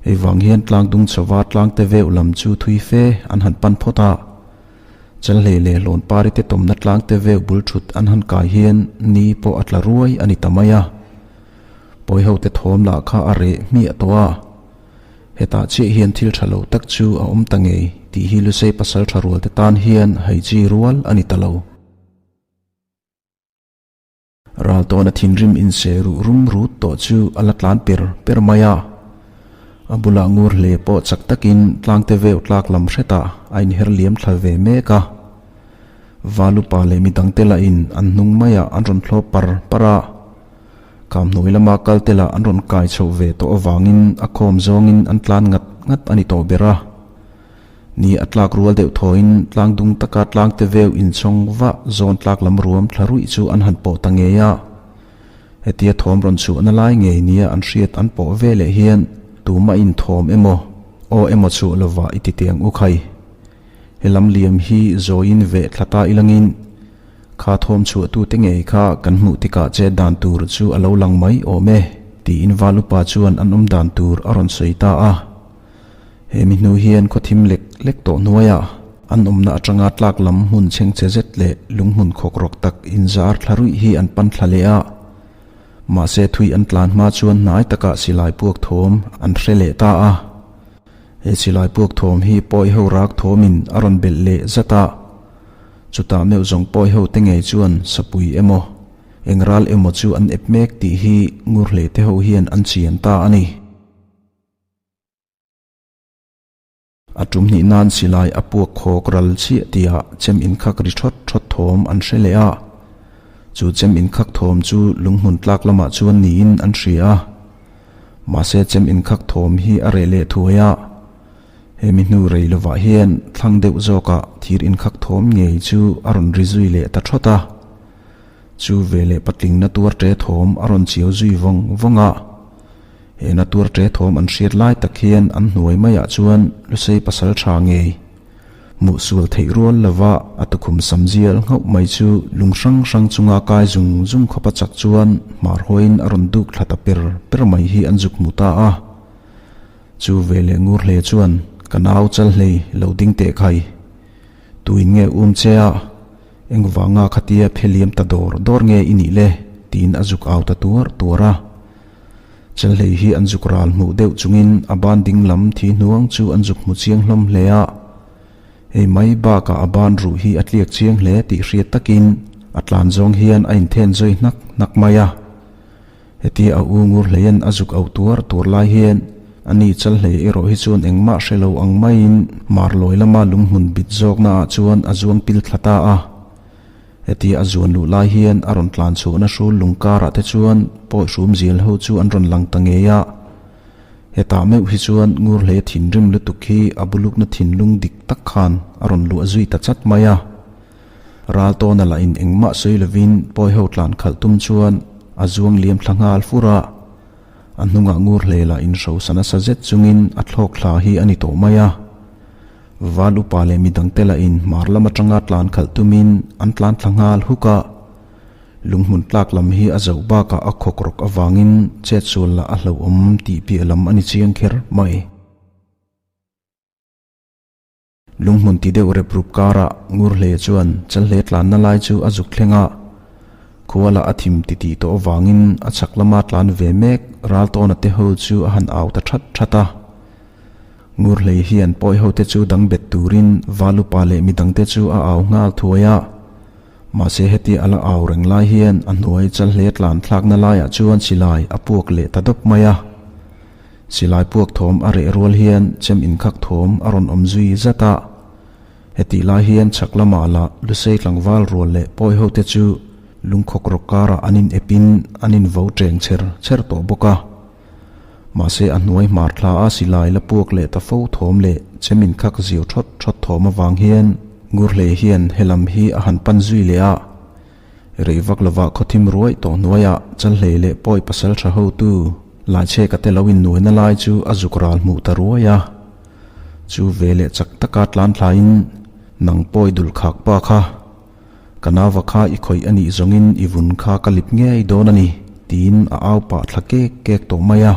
Hei vang hian tlang dung chhova tlangte veuh lam chu thui fe an han pan phawt a. Chalhlei leh Hlawnpari te tawmna tlangte veuh bul thut an han kai hian ni pawh a tla ruai a ni ta mai a. Pawihote thawm lah kha a reh hmiah tawh a. Hetah chiah hian thil tha lo tak chu a awm ta ngei tih hi Lusei pasal tha rual te tan hian hai chi rual a ni ta lo. Ral tawna thinrim inseh ruh rum rut tawh chu a la tlan per per mai a. A bulah ngur hle pawh chak takin tlangte veuh tlak lam hretah a inher liam thla ve mek a. Valupa leh midangte lahin an hnung maiah an rawn thlawp par par a. Kamhnuai lama kal te lah an rawn kai chhoh ve tawh avangin a khawm zawngin an tlan ngat ngat a ni tawh ber a. Ni a tlak rual deuh thawiin tlang dung taka tlangte veu inchhawng vah zawn tlak lam ruam thla ruih chu an han pawh ta ngei a. Hetia thawm rawn chhuahna lai ngei nia an hriat an pawh ve leh hian tumah inthawm emaw aw emaw chhuah lovah i ti tiang u khai. He lam liam hi zawiin veh thla ta ilangin Kha thawm chhuahtute ngei kha kan hmuh tikah che dan tur chu a lo lang mai awm e, tiin Val upa chuan an awm dan tur a rawn sawi ta a. He mi hnu hian khaw thim lek lek tawh hnuaiah an awmna atanga tlak lam hmun chhengchhe zet leh lunghmun khawk rawk tak inzar thla ruih hi an pan thla leh a. Mahse thui an tlan hma chuan hnai takah silai puak thawm an hre leh ta a. He silai puak thawm hi pawi ho rak thawmin a rawn belh leh zat a. Chutah meuh zawng pawi ho te ngei chuan sapui emaw, eng ral emaw chu an ep mek tih hi Ngurhlei te ho hian an chian ta a ni. A tum hnih nan silai a puak khawk ral chiah tihah chem inkhak ri thawt thawt thawm an hre leh a. Chu chem inkhak thawm chu lunghmun tlak lamah chuan niin an hria a. Mahse chem inkhak thawm hi a reh leh thuai a. Hemi hnu rei lovah hian thlang deuh zawkah thir inkhak thawm ngei chu a rawn ri zui leh ta thawt a. Chu veleh patling na tuar ṭe thawm a rawn chiau zui vawng vawng a. He na tuar ṭe thawm an hriat lai tak hian an hnuai maiah chuan Lusei pasal ṭha ngei hmuh sual theih rual lova a tukhum sam zial nghauh mai chu lung hrang hrang chunga kai zung zung khawpa chak chuan hmar hawiin a rawn duk thla ta per per mai hi an zuk hmu ta a. Chu ve leh ngur hle chuan ka nau chal hlei lo ding teh khai. Tuin nge um che a, engvanga khatia pheliam ta dawr dawr nge i nih le? tiin a zuk au ta tuar tuar a. Chelhlei hi an zuk ral hmuh deuh chungin a ban ding lam thi hnuang chu an zuk hmu chiang hlawm hle a. Hei mai bakah a ban ruh hi a tliak chiang hle tih hriat takin a tlan zawng hian a inthen zui hnak hnak mai a. Hetia a u ngur hleiin a zuk auh tuar tuar lai hian a ni Chalhlei erawh hi chuan engmah hre lo ang maiin Marlawi lama lunghmun bit zawkna ah chuan a zuang pil thla ta a. Hetia a zuan luh lai hian a rawn tlan chhuahna hrul lung karah te chuan pawi hrum zial ho chu an rawn lang ta ngei a. Hetah meuh hi chuan Ngurhlei thinrim lutuk hi a bulukna thinlung dik tak khan a rawn luah zui ta chat mai a. Ral tawna lah in engmah sawi lovin pawi ho tlan khalh tum chuan a zuang liam thla nghal fur a. A hnungah Ngurhlei lah in hrosa nasa zet chungin a thlawk thla hi a ni tawh mai a. Val upa leh midangte lah in hmar lam atanga tlan khalh tumin an tlan thla nghal huk a. Lunghmun tlak lam hi a zoh bakah a khawk rawk avangin chetsual lah a hlauhawm tih piah lam a ni chiang kher mai. Lunghmun ti deuh rep rup karah Ngurhle chuan Chalhle tlanna lai chu a zuk thleng a, khua lah a thim ti tih tawh avangin a chhak lama tlan ve mek Raltawna te ho chu a han au ta that that a. Ngurhlei hian pawi ho te chu dang bet turin Valupa leh midangte chu a au nghal thuai a. Mahse heti a la au reng lai hian a hnuai Chalhle tlan thlakna laiah chuan silai a puak leh ta dawp mai a. Silai puak thawm a reh rual hian chem inkhak thawm a rawn awm zui zat a. Hetih lai hian chhak lamah lah Lusei tlangval rual leh pawi hote chu lungkhawk rawk karah an in epin an in vo cheng cher cher tawh bawk a. Mahse a hnuai hmar thla a silai la puak leh ta fo thawm leh chem inkhak ziau thawt thawt thawm avang hian Ngurhlei hian helam hi a han pan zui leh a. Rei vak lovah khawthim ruai tawh hnuaiah Chalhlei leh pawi pasal tha hotu Laichheka te lo innuaina lai chu a zuk ral hmuh ta ruai a. Chu ve leh chak taka tlan thlaiin nang pawi dul khak pa kha, ka nauva kha i khawih a nih zawngin i vun kha ka lip ngei dawn a ni tiin a au pah thla kek kek tawh mai a.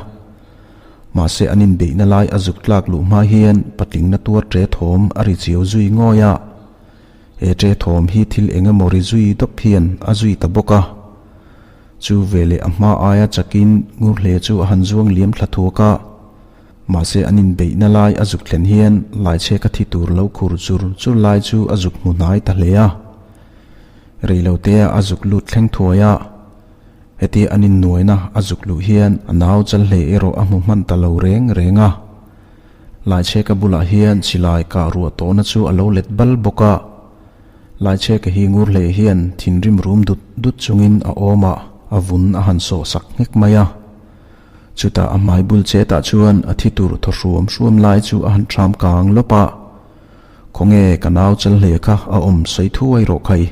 Mahse an inbeihna lai a zuk tlak luh hma hian patlingna tuar ṭe thawm a ri chiau zui ngawi a. He ṭe thawm hi thil eng emaw ri zui dawp hian a zui ta bawk a. Chu veleh a hma aia chakin Ngurhle chu a han zuang liam thla thuak a. Mahse an inbeihna lai a zuk thlen hian Laichheka thi tur lo khur chur chur lai chu a zuk hmu hnai ta hle a. Reilotea a zuk lut thleng thuai a. Hetia an innuaina a zuk luh hian a nau Chalhlei erawh a hmu hman ta lo reng reng a. Laichheka bulah hian silai kah ruah tawhna chu a lo let bal bawk a. Laichheka hi Ngurhlei hian thinrim rum dut dut chungin a awm a, a vun a han sawh sak nghek mai a. Chutah a hmai bul chetah chuan a thi tur thaw hruam hruam lai chu a han ṭham kang lawp a. Khawnge ka nau Chalhlei kha a awm sawi thuai rawh khai.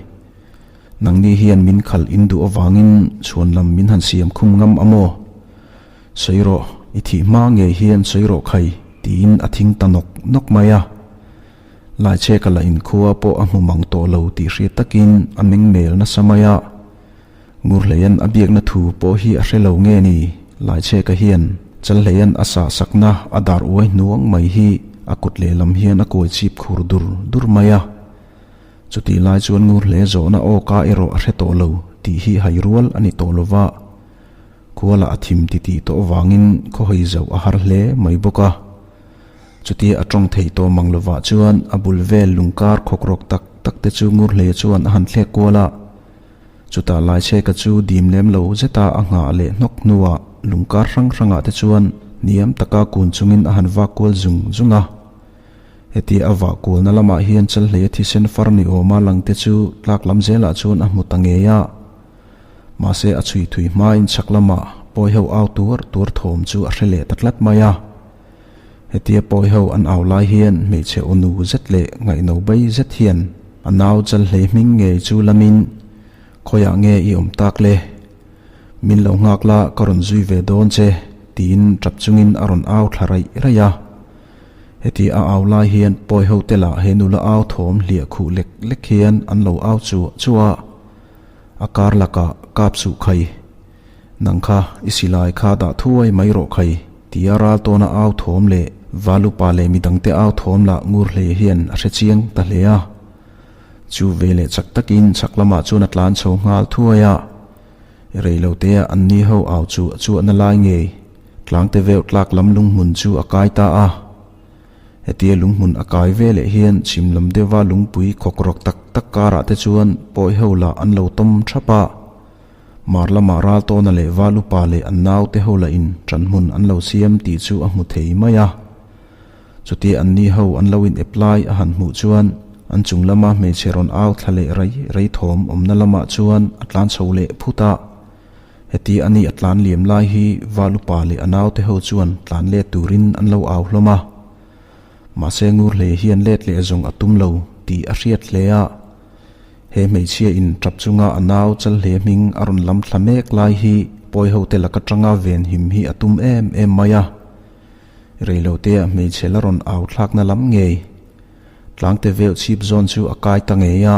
Nangni hian min khalh in duh avangin chhuan lam min han siam khum ngam a maw? Sawi rawh, i thih hma ngei hian sawi rawh khai, tiin a thing ta nawk nawk mai a. Laichheka lah inkhua pawh a hmu mang tawh lo tih hriat takin a meng mel nasa mai a. Ngurhleian a biakna thu pawh hi a hre lo nge ni? Laichheka hian Chalhleian a sah sakna a dar uai hnuang mai hi a kut lehlam hian a kawi chip khur dur dur mai a. Chutih lai chuan Ngurhle zawhna awka erawh a hre tawh lo tih hi hai rual a ni tawh lo va. Khualah a thim titih tawh avangin khawhawi zoh a har hle mai bawk a. Chutia a tawng thei tawh mang lovah chuan a bul vel lungkar khawkrawk tak tak te chu Ngurhle chuan a han thlek kual a. Chutah Laichheka chu dim lem lo zeta a nghah leh hnawk hnuah lungkar hrang hrangah te chuan hniam taka kun chungin a han vak kual zung zung a. Hetia a vah kualna lamah hian Chalhleia thisen far ni awma langte chu tlak lam zelah chuan a hmu ta ngei a. Mahse a chhui thui hmain chhak lamah pawi ho au tuar tuar thawm chu a hre leh ta tlat mai a. Hetia pawi ho an au lai hian hmeichhe aw nu zet leh ngaihno bai zet hian a nau Chalhlei hming ngei chu lamin, Khawiah nge i awm tak le? Min lo nghak la ka rawn zui ve dawn che, tiin tap chungin a rawn au thla raih raih a. Heti a au lai hian pawi ho te lah he nula au thawm hliah khuh lek lek hian an lo au chuah chuah a, a kar lakah kap suh khai, nang kha i silai kha dah thuai mai rawh khai tia ral tawna au thawm leh Valupa leh midangte au thawm lah ngur hle hian a hre chiang ta hle a. Chu ve leh chak takin chhak lamah chuan a tlan chho nghal thuai a, reilotea anni ho au chuah chuahna lai ngei. Tlangte veuh tlak lam lunghmun chu a kai ta a. Hetia lunghmun a kai ve leh hian chhim lam deuha lungpui khawkrawk tak tak karah te chuan pawi ho lah an lo tawm thap a. Mar lamah Raltawna leh Valupa leh an naute ho lahin ṭanhmun an lo siam tih chu a hmu thei mai a. Chutia anni ho an lo in ep lai a han hmuh chuan an chung lama hmeichhe rawn au thla leh rei rei thawm awmna lamah chuan a tlan chho leh phut a. Heti a ni a tlan liam lai hi Valupa leh a naute ho chuan tlan let turin an lo au hlawm a. Mahse Ngurhlei hian let leh zawng a tum lo tih a hriat hle a. He hmeichhia in tap chunga a nau Chalhle hming a rawn lam thla mek lai hi pawi hote laka tanga venhim hi a tum em em mai a. Reilotea hmeichhe la rawn au thlakna lam ngei. Tlangte veuh chhip zawn chu a kai ta ngei a.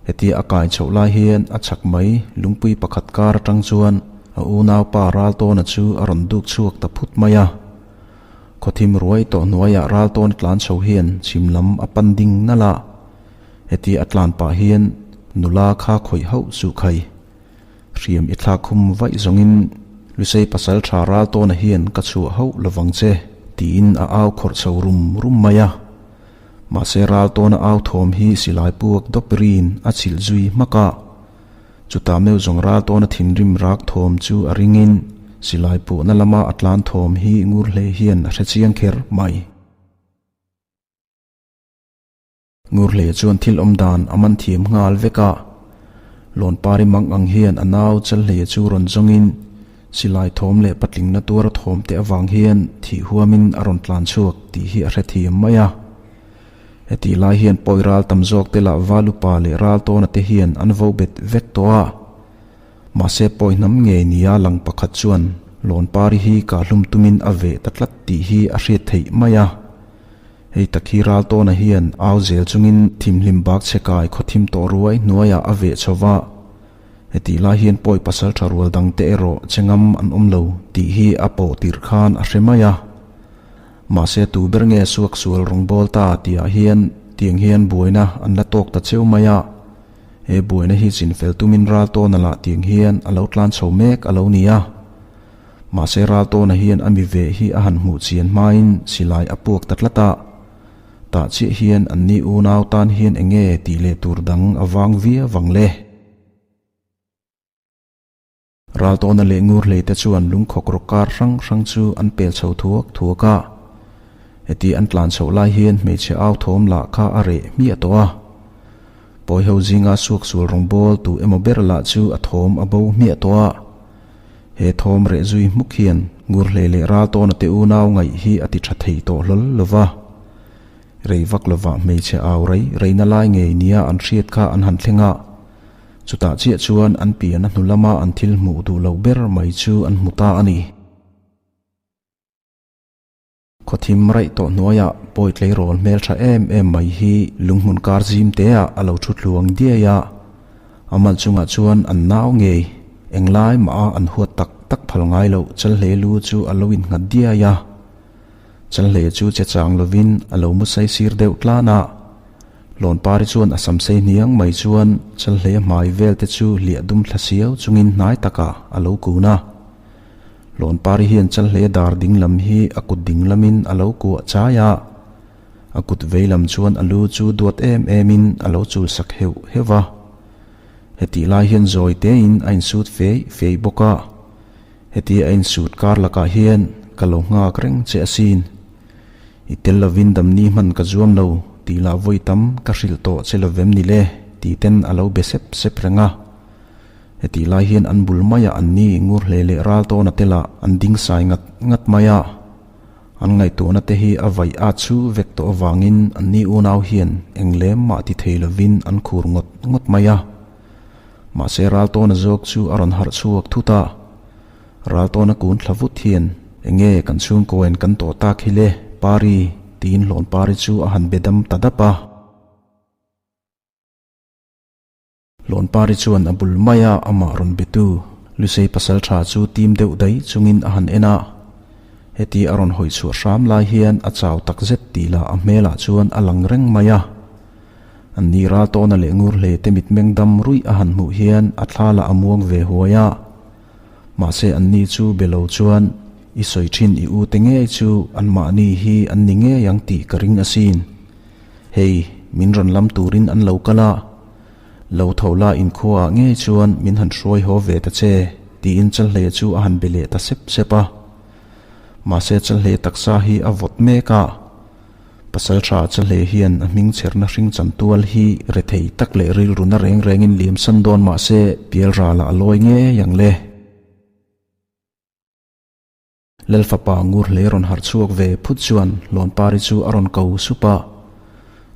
Hetia a kai chhoh lai hian a chhak mai lungpui pakhat kar atang chuan a unaupa Raltawna chu a rawn duk chhuak ta phut mai a. Khawthim ruai tawh hnuaiah Raltawna tlan chho hian chhim lam a pan ding nalh a. Hetia a tlan pah hian nula kha khawih hauh suh khai. Hriam i thlak khum vaih zawngin Lusei pasal tha Raltawna hian ka chhuah hauh lovang che tiin a au khawrh chho rum rum mai a. Mahse Raltawna au thawm hi silai puak dawp rin a chhilh zui hmak a. Chutah meuh zawng Raltawna thinrim rak thawm chu a ringin silai puhna lama a tlan thawm hi ngur hle hian a hre chiang kher mai. Ngurhlei chuan thil awm dan a man thiam nghal vek a, Lawnpari mang ang hian a nau Chalhleia chu rawn zawngin silai thawm leh patlingna tuara thawm te avang hian thih huamin a rawn tlan chhuak tih hi a hre thiam mai a. Hetih lai hian pawi ral tam zawk te lah Valupa leh Raltawna te hian an vo bet vek tawh a. Mahse pawi hnam ngei nia lang pakhat chuan Lawnpari hi kahhlum tumin a veh ta tlat tih hi a hriat theih mai a. Hei tak hi Raltawna hian au zel chungin thimhlim bak chhe kai khawthim tawh ruai hnuaiah a veh chho va. Hetih lai hian pawi pasal tha rual dangte erawh che ngam an awm lo tih hi a pawh tirh khan a hre mai a. Mahse tu ber nge suak sual rawngbawl ta tihah hian tiang hian buaina an la tawk ta cheu mai a. He buaina hi chinfel tumin Raltawna lah tiang hian a lo tlan chho mek a lo ni a. Mahse Raltawna hian a mi ve hi a han hmuh chian hmain silai a puak ta tlat a. Tah chiah hian anni unau tan hian eng nge tih leh tur dang a vang viau vang le. Raltawna leh Ngurhlei te chuan lungkhawk rawk kar hrang hrang chu an pel chho thuak thuak a. Heti an tlan chhoh lai hian hmeichhe au thawm lah kha a reh hmiah tawh a. Pawi ho zinga suaksual rawngbawl tu emaw ber lah chu a thawm a bo hmiah tawh a. He thawm reh zui hmuk hian Ngurhlei leh Raltawna te unau ngaih hi a ti tha thei tawh hlawl lo va. Rei vak lovah hmeichhe au rei reina lai ngei nia an hriat kha an han thleng a. Chutah chiah chuan an pian a hnu lama an thil hmuh duh loh ber mai chu an hmu ta a ni. Khawthim raih tawh hnuaiah pawi tleirawl hmeltha em em mai hi lunghmun kar zim teah a lo thu tluang diai a, a mal chungah chuan an nau ngei, englai mah a an huat tak tak phal ngai loh Chalhlei lu chu a lo innghat diai a. Chalhlei chu che chang lovin a lo mu saisir deuh tlan a, Lawnpari chuan a sam sei hniang mai chuan Chalhlei a hmai vel te chu hliah dum thla siau chungin hnai takah a lo kun a. Lawnpari hian Chalhleia dar ding lam hi a kut ding lamin a lo kuah chai a, a kut vei lam chuan a lu chu duat em emin a lo chul sak heuh heuh va. Hetih lai hian zawi tein a insut fei fei bawk a, hetia a insut kar lakah hian ka lo nghak reng che asin. I tel lovin damni hman ka zuam lo tih lah vawi tam ka hrilh tawh che lovem ni le tih ten a lo be sep sep reng a. Hetih lai hian an bul maiah an ni ngur hle leh ral tawna te lah an ding sai ngat ngat mai a. An ngaihtuahna te hi a vaih at chu vek tawh avangin an ni unau hian eng lem mah ti thei lovin an khur ngawt ngawt mai a. Mahse ral tawna zawk chu a rawn harh chhuak thut a. Ral tawna kun thla vut hian enge kan chhungkawiin kan tawh tak hi le Pari tiin Hlawnpari chu a han be dam ta dap a. Lawnpari chuan a bul maia amah rawn betu Lusei pasal tha chu tim deuh daih chungin a han en a. Heti a rawn hawi chhuah hram lai hian a chau tak zet tih lah a hmelah chuan a lang reng mai a. An ni Raltawna leh Ngurhlei te mitmeng dam ruih a han hmuh hian a thla lah a muang ve huai a. Mahse an ni chu be lo chuan. I sawi thin i u te ngei chu anmahni hi an ni ngei ang tih ka ring asin. Hei, min rawn lam turin an lo kal a. Lo tho la inkhuaah ngei chuan min han hruai haw ve ta che, tiin Chalhleia chu a han be leh ta sep sep a. Mahse Chalhleia taksa hi a vawt mek a. Pasalṭha Chalhleia hian a hming chherna hring chantual hi rethei tak leh rilruna reng rengin liamsan dawn mahse pialralah a lawi ngei ang le. Lalfapa ngur hle rawn harh chhuak ve phut chuan Lawnpari chu a rawn ko sup a.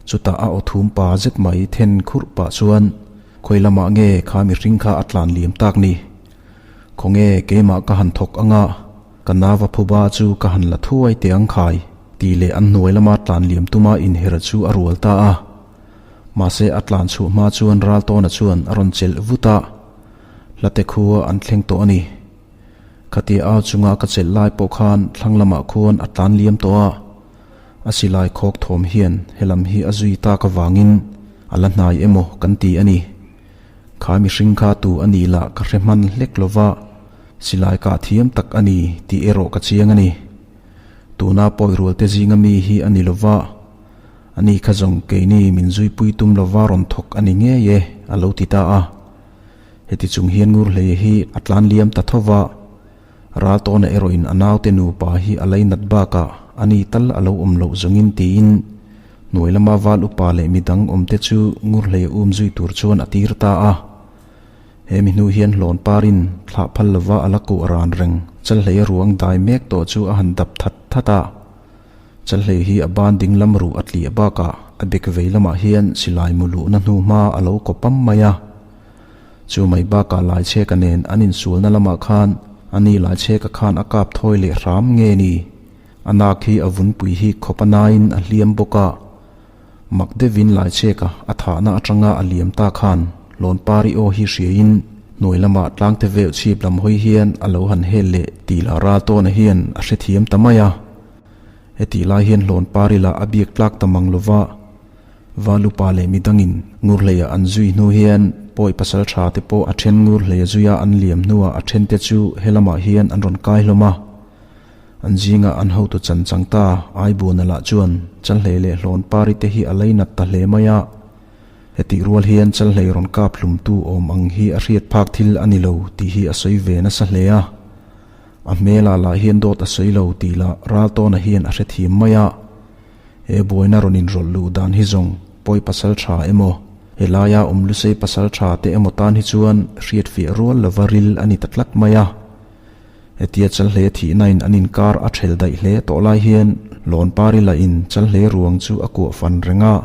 Chutah a aw thum pa zet mai then khurh pah chuan, Khawi lamah nge kha mihring kha a tlan liam tak ni? Khawnge keimah ka han thawk anga ka nava phuba chu ka han la thuai teh ang khai tih leh an hnuai lama tlan liam tuma inher chu a rual ta a. Mahse a tlan chhuah hma chuan Raltawna chuan a rawn chelh vut a, Hlate khua an thleng tawh a ni. Khatia au chunga ka chelh lai pawh khan thlang lamah khuan a tlan liam tawh a, a silai khawk thawm hian helam hi a zui tak avangin a la hnai emaw kan ti a ni. Kha mihring kha tu a nih lah ka hre hman hlek lova, silai kah thiam tak a ni tih erawh ka chiang a ni. Tuna pawi rualte zinga mi hi a ni lova, ani kha zawng keini min zuipui tum lova rawn thawk a ni ngei e, a lo ti ta a. Heti chung hian Ngurhleia hi a tlan liam ta tho va, Raltawna erawhin a naute nupa hi a lainat bakah a ni tal a lo awm loh zawngin tiin hnuai lama val upa leh midang awmte chu Ngurhleia um zui tur chuan a tir ta a. He mi hnu hian hlawn parin thlah phal lova a la kuh ran reng Chalhleia ruang dai mek tawh chu a han dap that that a. Chalhlei hi a ban ding lam ruh a tliah bakah a bek vei lamah hian silai mu luhna hnu hma a lo kaw pam mai a. Chu mai bakah Laichheka nen an insualna lamah khan a ni Laichheka khan a kap thawi leh hram nge ni? A nak hi a vunpui hi khawp a nain a hliam bawk a. Mak deuhin Laichheka a thahna atanga a liam ta khan Lawnpari aw hi hriain hnuai lamah tlangte veuh chhip lam hawi hian a lo han hel leh tih lah Raltawna hian a hrethiam ta mai a. Hetih lai hian Hlawnpari lah a biak tlak ta mang lova, Valupa leh midangin Ngurhleia an zui hnu hian pawi pasal tha te pawh a then Ngurhleia zuia an liam hnuah a then te chu helamah hian an rawn kai hlawm a. An zinga an hotu chan chang ta Aibuana lah chuan Chalhlei leh Hlawnpari te hi a lainat ta hle mai a. Hetih rual hian Chalhlei rawn kap hlumtu awm ang hi a hriat phak thil a ni lo tih hi a sawi ve nasa hle a. A hmelah lah hian dawt a sawi lo tih lah Raltawna hian a hrethiam mai a. He buaina rawn inrawlh luh dan hi zawng pawi pasal tha emaw, helaia awm lusei pasal tha te emaw tan hi chuan hriatfiah rual lova ril a ni ta tlat mai a. Hetia Chalhle thihnain an inkar a ṭhel daih hle tawh lai hian Lawnpari lahin Chalhle ruang chu a kuah fan reng a.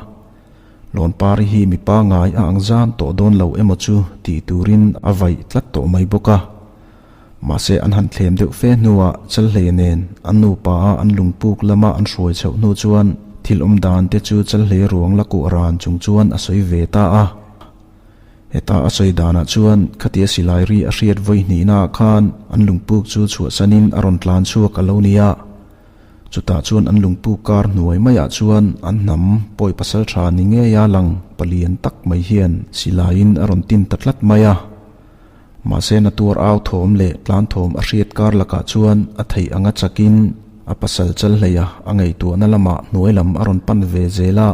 Lawnpari hi mi pangai a ang zan tawh dawn lo emaw chu tih turin a vaih tlat tawh mai bawk a. Mahse an han thlem deuh fe hnuah Chalhleia nen an nupa a an lungpuk lama an hruai chhoh hnu chuan thil awm dan te chu Chalhleia ruang la kuah ran chung chuan a sawi ve ta a. Heta a sawi danah chuan khatia silai ri a hriat vawi hnihnaah khan an lungpuk chu chhuahsanin a rawn tlan chhuak a lo ni a. Chutah chuan an lungpuk kar hnuai maiah chuan an hnam pawi pasal tha ni ngeia lang palian tak mai hian silaiin a rawn tin ta tlat mai a. Mahse na tuar au thawm leh tlan thawm a hriat kar lakah chuan a theih anga chakin a pasal chal hleia a ngaihtuahna lamah hnuai lam a rawn pan ve zel a.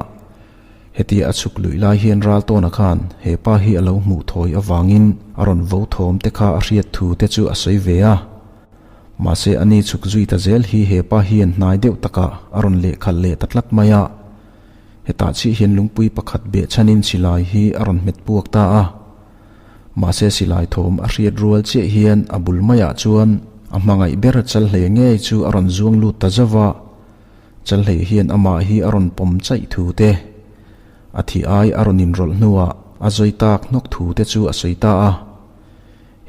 Hetia a chhuk luih lai hian Raltawna khan he pa hi a lo hmuh thawi avangin a rawn vo thawm te kha a hriat thu te chu a sawi ve a. Mahse a ni chhuk zui ta zel hi he pa hian hnai deuh takah a rawn lehkhalh leh ta tlat mai a. Hetah chiah hian lungpui pakhat behchhanin silai hi a rawn hmet puak ta a. Mahse silai thawm a hriat rual chiah hian a bul maiah chuan a hmangaih ber Chalhlei ngei chu a rawn zuang lut ta zauh a. Chalhlei hian amah hi a rawn pawm chaih thu te, a thih ai a rawn inrawlh hnuah a zawi tak hnawk thu te chu a sawi ta a.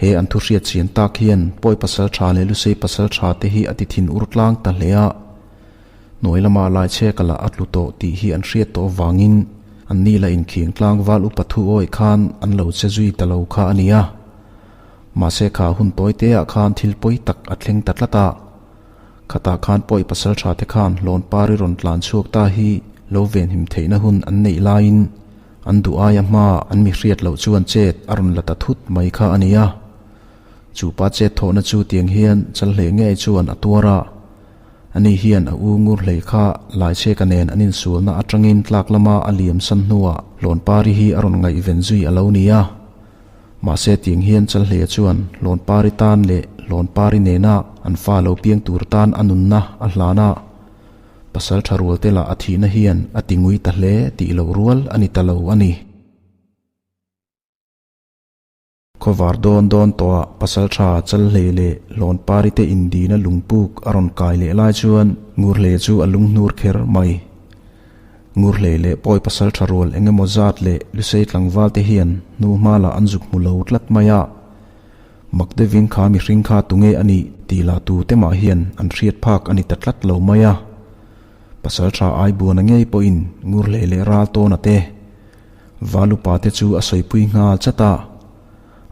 He an thu hriat chian tak hian pawi pasal tha leh lusei pasal tha te hi a ti thin ur tlang ta hle a. Hnuai lama Laichheka lah a tlu tawh tih hi an hriat tawh avangin an ni la inkhiang tlang val upa thu awih khan an lo che zui ta lo kha a ni a. Mahse kha hun tawi te ah khan thil pawi tak a thleng ta tlat a. Khatah khan pawi pasal tha te khan Hlawnpari rawn tlan chhuak ta hi lo venhim theihna hun an neih laiin an duh aia hma an mi hriat loh chuan chet a rawn la ta thut mai kha a ni a. Chu pa chet thawhna chu tiang hian Chalhlei ngei chuan a tuar a. Ani hian a u Ngurhlei kha Laichheka nen an insualna atangin tlak lama a liam san hnuah Hlawnpari hi a rawn ngaihven zui a lo ni a. Mahse tiang hian Chalhleia chuan Hlawnpari tan leh Hlawnpari nena an fa lo piang tur tan a nunna a hlan a. Pasal tha rualte lah a thihna hian a ti ngui ta hle tih loh rual a ni ta lo a ni. Khawvar dawn dawn tawhah Pasaltha Chalhlei leh Hlawnpari te indina lungpuk a rawn kai leh lai chuan Ngurhlei chu a lunghnur kher mai. Ngurhlei leh Pawi Pasaltha rual eng emaw zat leh Lusei tlangval te hian hnu hma lah an zuk hmu lo tlat mai a. Mak deuhin kha mihring kha tunge a nih tih lah tu te mah hian an hriat phak a ni ta tlat lo mai a. Pasaltha Aibuana ngei pawhin Ngurhlei leh Raltawna te Valupa te chu a sawipui nghal chat a,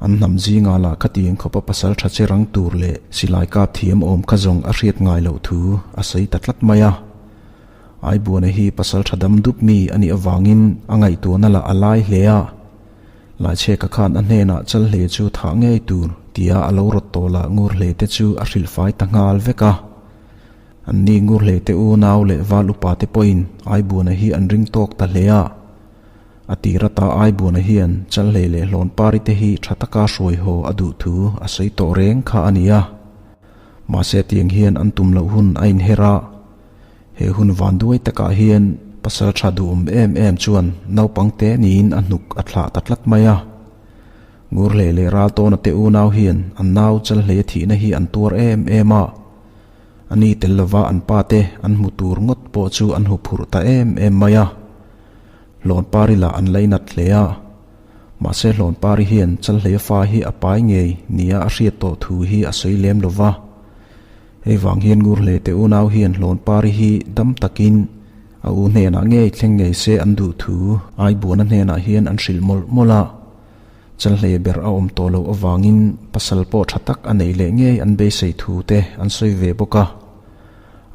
an hnam zingah lah khatiang khawpa pasal tha che rang tur leh silai kap thiam awm kha zawng a hriat ngai loh thu a sawi ta tlat mai a. Aibuana hi pasal tha dam dup mi a nih avangin a ngaihtuahna lah a lai hle a, Laichheka khan a hnenah chal hle chu thah ngei tur tia a lo rawt tawh lah ngur hle te chu a hrilhfai ta nghal vek a. Anni Ngurhlei te unau leh val upa te pawhin Aibuana hi an ring tawk ta hle a. A tir ata Aibuana hian Chalhlei leh Hlawnpari te hi tha taka hruai haw a duh thu a sawi tawh reng kha a ni a. Mahse tiang hian an tum loh hun a inher a. He hun vanduai takah hian pasal tha duhawm em em chuan naupang te niin a hnuk a thlah ta tlat mai a. Ngurhlei leh Raltawna te unau hian an nau Chalhleia thihna hi an tuar em em a. A ni tel lova an pa te an hmu tur ngawt pawh chu an hu phurh ta em em mai a. Hlawnpari lah an lainat hle a. Mahse Hlawnpari hian Chalhleia fa hi a pai ngei nia a hriat tawh thu hi a sawi lem lova. Hei vang hian Ngurhlei te unau hian Hlawnpari hi dam takin a u hnenah ngei thleng ngei se an duh thu Aibuana hnenah hian an hrilh mawlh mawlh a. Chalhlei ber a awm tawh loh avangin pasal pawh tha tak a neih leh ngei an beisei thu te an sawi ve bawk a.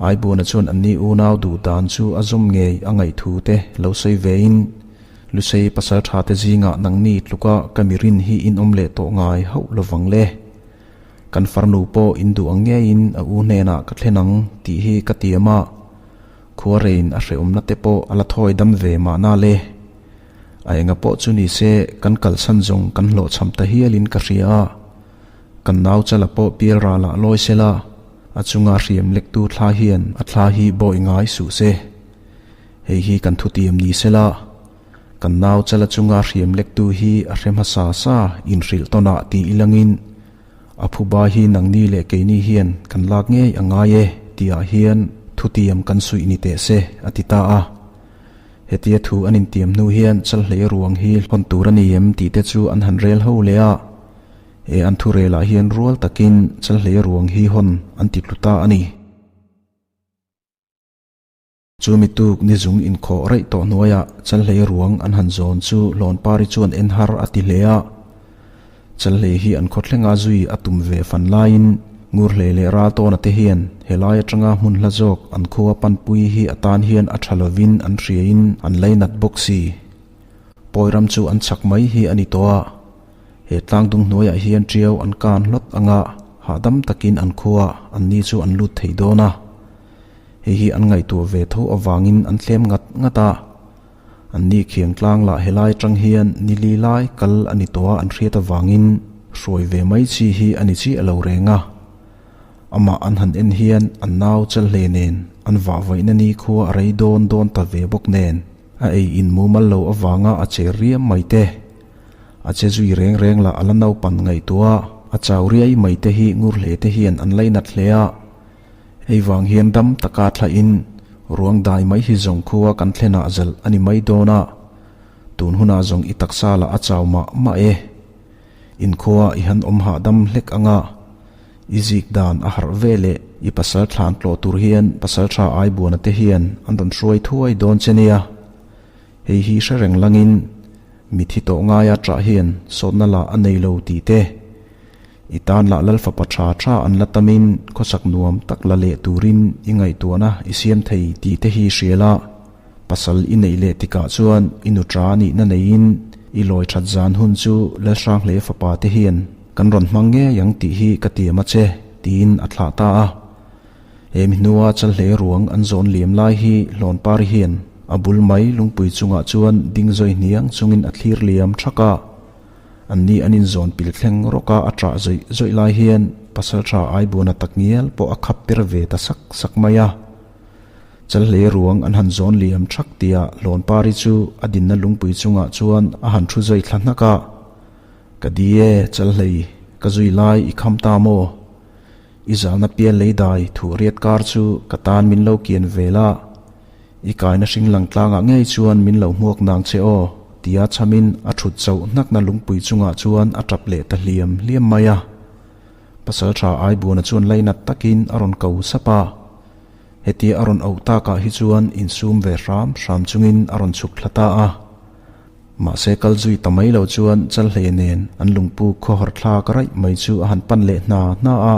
Aibuana chuan anni unau duh dan chu a zawm ngei a ngaih thu te lo sawi vein, Lusei pasal tha te zingah nangni tluka ka mi rin hi in awm leh tawh ngai hauh lovang le. Kan farnu pawh in duh ang ngeiin a u hnenah ka thlen ang tih hi ka tiam a, khuarein a hrehawmna te pawh a la thawi dam ve mahna le. A enga pawh chu ni se, kan kalsan zawng kan hlawhchham ta hialin ka hria a. Kan nau chala pawh pial ralah lawi se la, a chunga hriam lektu thla hian a thla hi bawi ngai suh se. Hei hi kan thutiam ni se la, kan nau chala chunga hriam lektu hi a hre hmasa sa inhrilh tawnah ti ilangin a phuba hi nangni leh keini hian kan lak ngei a ngai e tihah hian thutiam kan suih ni teh se, a ti ta a. Hetia thu an intiam hnu hian Chalhlei ruang hi hlawn tur a ni em tih te chu an han rel ho leh a, he an thu relah hian rual takin Chalhlei ruang hi hawn an ti tlu ta a ni. Chu mi tuk ni zung inkhawh raih tawh hnuaiah Chalhlei ruang an han zawn chu Hlawnpari chuan en har a ti hle a. Chalhlei hi an khawthlenga zui a tum ve fan laiin Ngurhlei leh Raltawna te hian helai atanga hmun hla zawk an khua panpui hi a tan hian a tha lovin an hriain an lainat bawk si. Pawiram chu an chak mai hi a ni tawh a, he tlangdung hnuaiah hian tiau an kan hlawt anga hahdam takin an khua an ni chu an lut thei dawn a. Hei hi an ngaihtuah ve tho avangin an thlem ngat ngat a. Anni khiang tlang lah helai atang hian ni li lai kal a ni tawh a an hriat avangin hruai ve mai chi hi a ni chiah lo reng a. Amah an han en hian an nau chal hle nen an vah vaihna ni khua a rei dawn dawn ta ve bawk nen a ei in mumal lo avanga a che riam mai te. A che zui reng reng lah a la naupan ngaihtuah a chau riai mai te hi ngur hle te hian an lainat hle a. Hei vang hian dam taka thlahin ruang dai mai hi zawng khua kan thlenah zalh a ni mai dawn a, tun hunah zawng i taksa lah a chau mah mah e. Inkhua i han awm hahdam hlek anga i zik dan a harh ve leh i pasal thlan tlawh tur hian pasal tha Aibuana te hian an rawn hruai thuai dawn che nia. Hei hi hre reng langin mithi tawh ngaia ṭah hian sawtna lah a nei lo tih te, I tan lah Lal fapa tha tha an la tamin khawsak nuam tak la leh turin i ngaihtuahna i siam thei tih te hi hria la, pasal i neih leh tikah chuan i nu tha nihna neiin i lawi that zan hun chu Lalhranghlei fapa te hian Kan rawn hmang ngei ang tih hi ka tiam a che, tiin a thlah ta a. He mi hnua Chalhlei ruang an zawn liam lai hi Hlawnpari hian a bul mai lungpui chungah chuan ding zawi hniang chungin a thlir liam thak a. Anni an inzawn pil thleng rawka a ṭah zawih zawih lai hian Pasalṭha Aibuana takngial pawh a khap per ve ta sak sak mai a. Chalhlei ruang an han zawn liam thak tia Hlawnpari chu a dinna lungpui chungah chuan a han thu zui thla hnak a. Ka di e, Chalhlei, ka zui lai i kham ta maw? I zalna pial lei dai thuh riat kar chu ka tan min lo kian ve la. I kaina hring lang tlangah ngei chuan min lo hmuak nang che aw, tia chhamin a thut chauh hnakna lungpui chungah chuan a tap leh ta hliam hliam mai a. Pasalṭha Aibuana chuan lainat takin a rawn ko sap a. Hetia a rawn auh takah hi chuan insum ve hram hram chungin a rawn chhuk thla ta a. Mahse kal zui ta mai lo chuan Chalhlei nen an lungpu khawhar thlak raih mai chu a han pan leh hna hna a.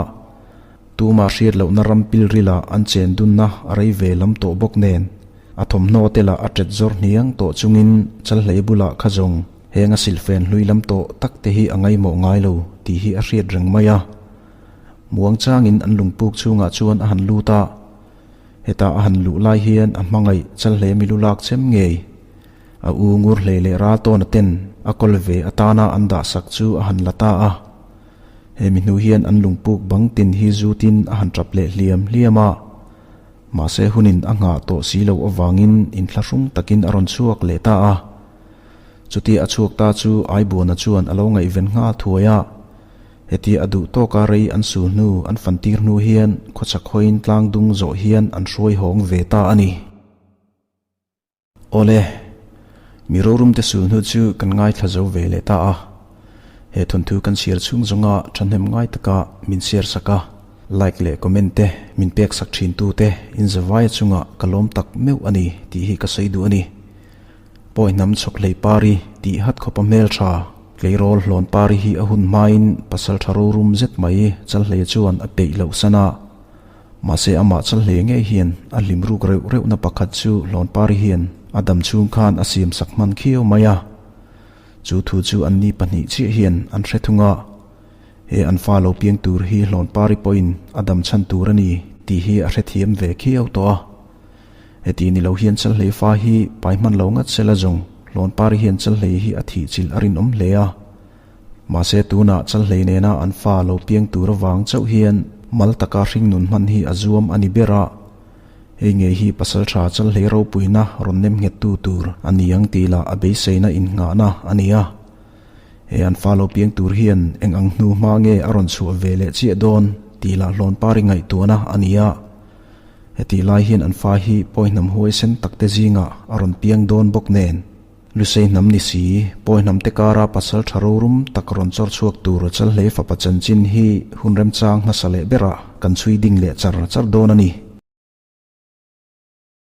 Tumah hriat lohna ram pilrilah an chen dunna a rei ve lam tawh bawk nen a thawmhnaw te lah a ṭet zawr hniang tawh chungin Chalhlei bulah kha zawng heng a silhfen hlui lam tawh tak te hi a ngaihmawh ngai lo tih hi a hriat reng mai a. Muang changin an lungpuk chhungah chuan a han lut a, heta a han luh lai hian a hmangaih Chalhle milu lak chem ngei. A u ngur hlei leh ral tawna ten a kawl ve atana an dah sak chu a han la ta a. Hemi hnu hian an lungpuk bang tin hi zutin a han tap leh hliam hliam a. Mahse hunin a nghah tawh si loh avangin inthlahrung takin a rawn chhuak leh ta a. Chutia a chhuak ta chu Aibuana chuan a lo ngaihven nghal thuai a. Hetia a duh tawka rei an sul hnu, an fantir hnu hian khawchhak hawiin tlang dung zawh hian an hruai hawng ve ta a ni. Awle, mi rorumte sul hnu chu kan ngaithla zo ve leh ta a. He thawnthu kan chhiar chhung zawnga thahnem ngai taka min share sak a, like leh comment te min pek sak thin tute inzavaia chungah ka lawm tak meuh a ni tih hi ka sawi duh a ni. Pawi hnam chhawk hlei pari tih hat khawpa hmel tha, tleirawl hlawn pari hi a hun hmain pasal tha rorum zet mai Chalhlei chuan a peih loh san a. Mahse amah Chalhlei ngei hian a hlim ruk reuh reuhna pakhat chu hlawn pari hian a dam chhung khan a siam sak hman khiau mai a. Chu thu chu anni pahnih chiah hian an hre thung a. He an fa lo piang tur hi hlawn pari pawhin a dam chhan tur a ni tih hi a hrethiam ve khiau tawh a. Heti ni lo hian Chalhlei fa hi pai hman lo ngat sela zawng Hlawnpari hian Chalhlei hi a thih chilh a rinawm hle a. Mahse tunah Chalhlei nena an fa lo piang tur avang chauh hian mal taka hringnun hman hi a zuam a ni ber a. Hei ngei hi Pasaltha Chalhlei ropuina rawn nem nghettu tur a ni ang tih lah a beiseina innghahna a ni a. He an fa lo piang tur hian eng ang hnu hma nge a rawn chhuah ve leh chiah dawn tih lah Hlawnpari ngaihtuahna a ni a. Hetih lai hian an fa hi pawi hnam huaisen takte zingah a rawn piang dawn bawk nen, Lusei hnam ni si, pawi hnamte kara pasal tha rorum tak rawn chawr chhuak tur Chalhlei fapa chanchin hi hun remchang hmasa leh berah kan chhui ding leh char char dawn a ni.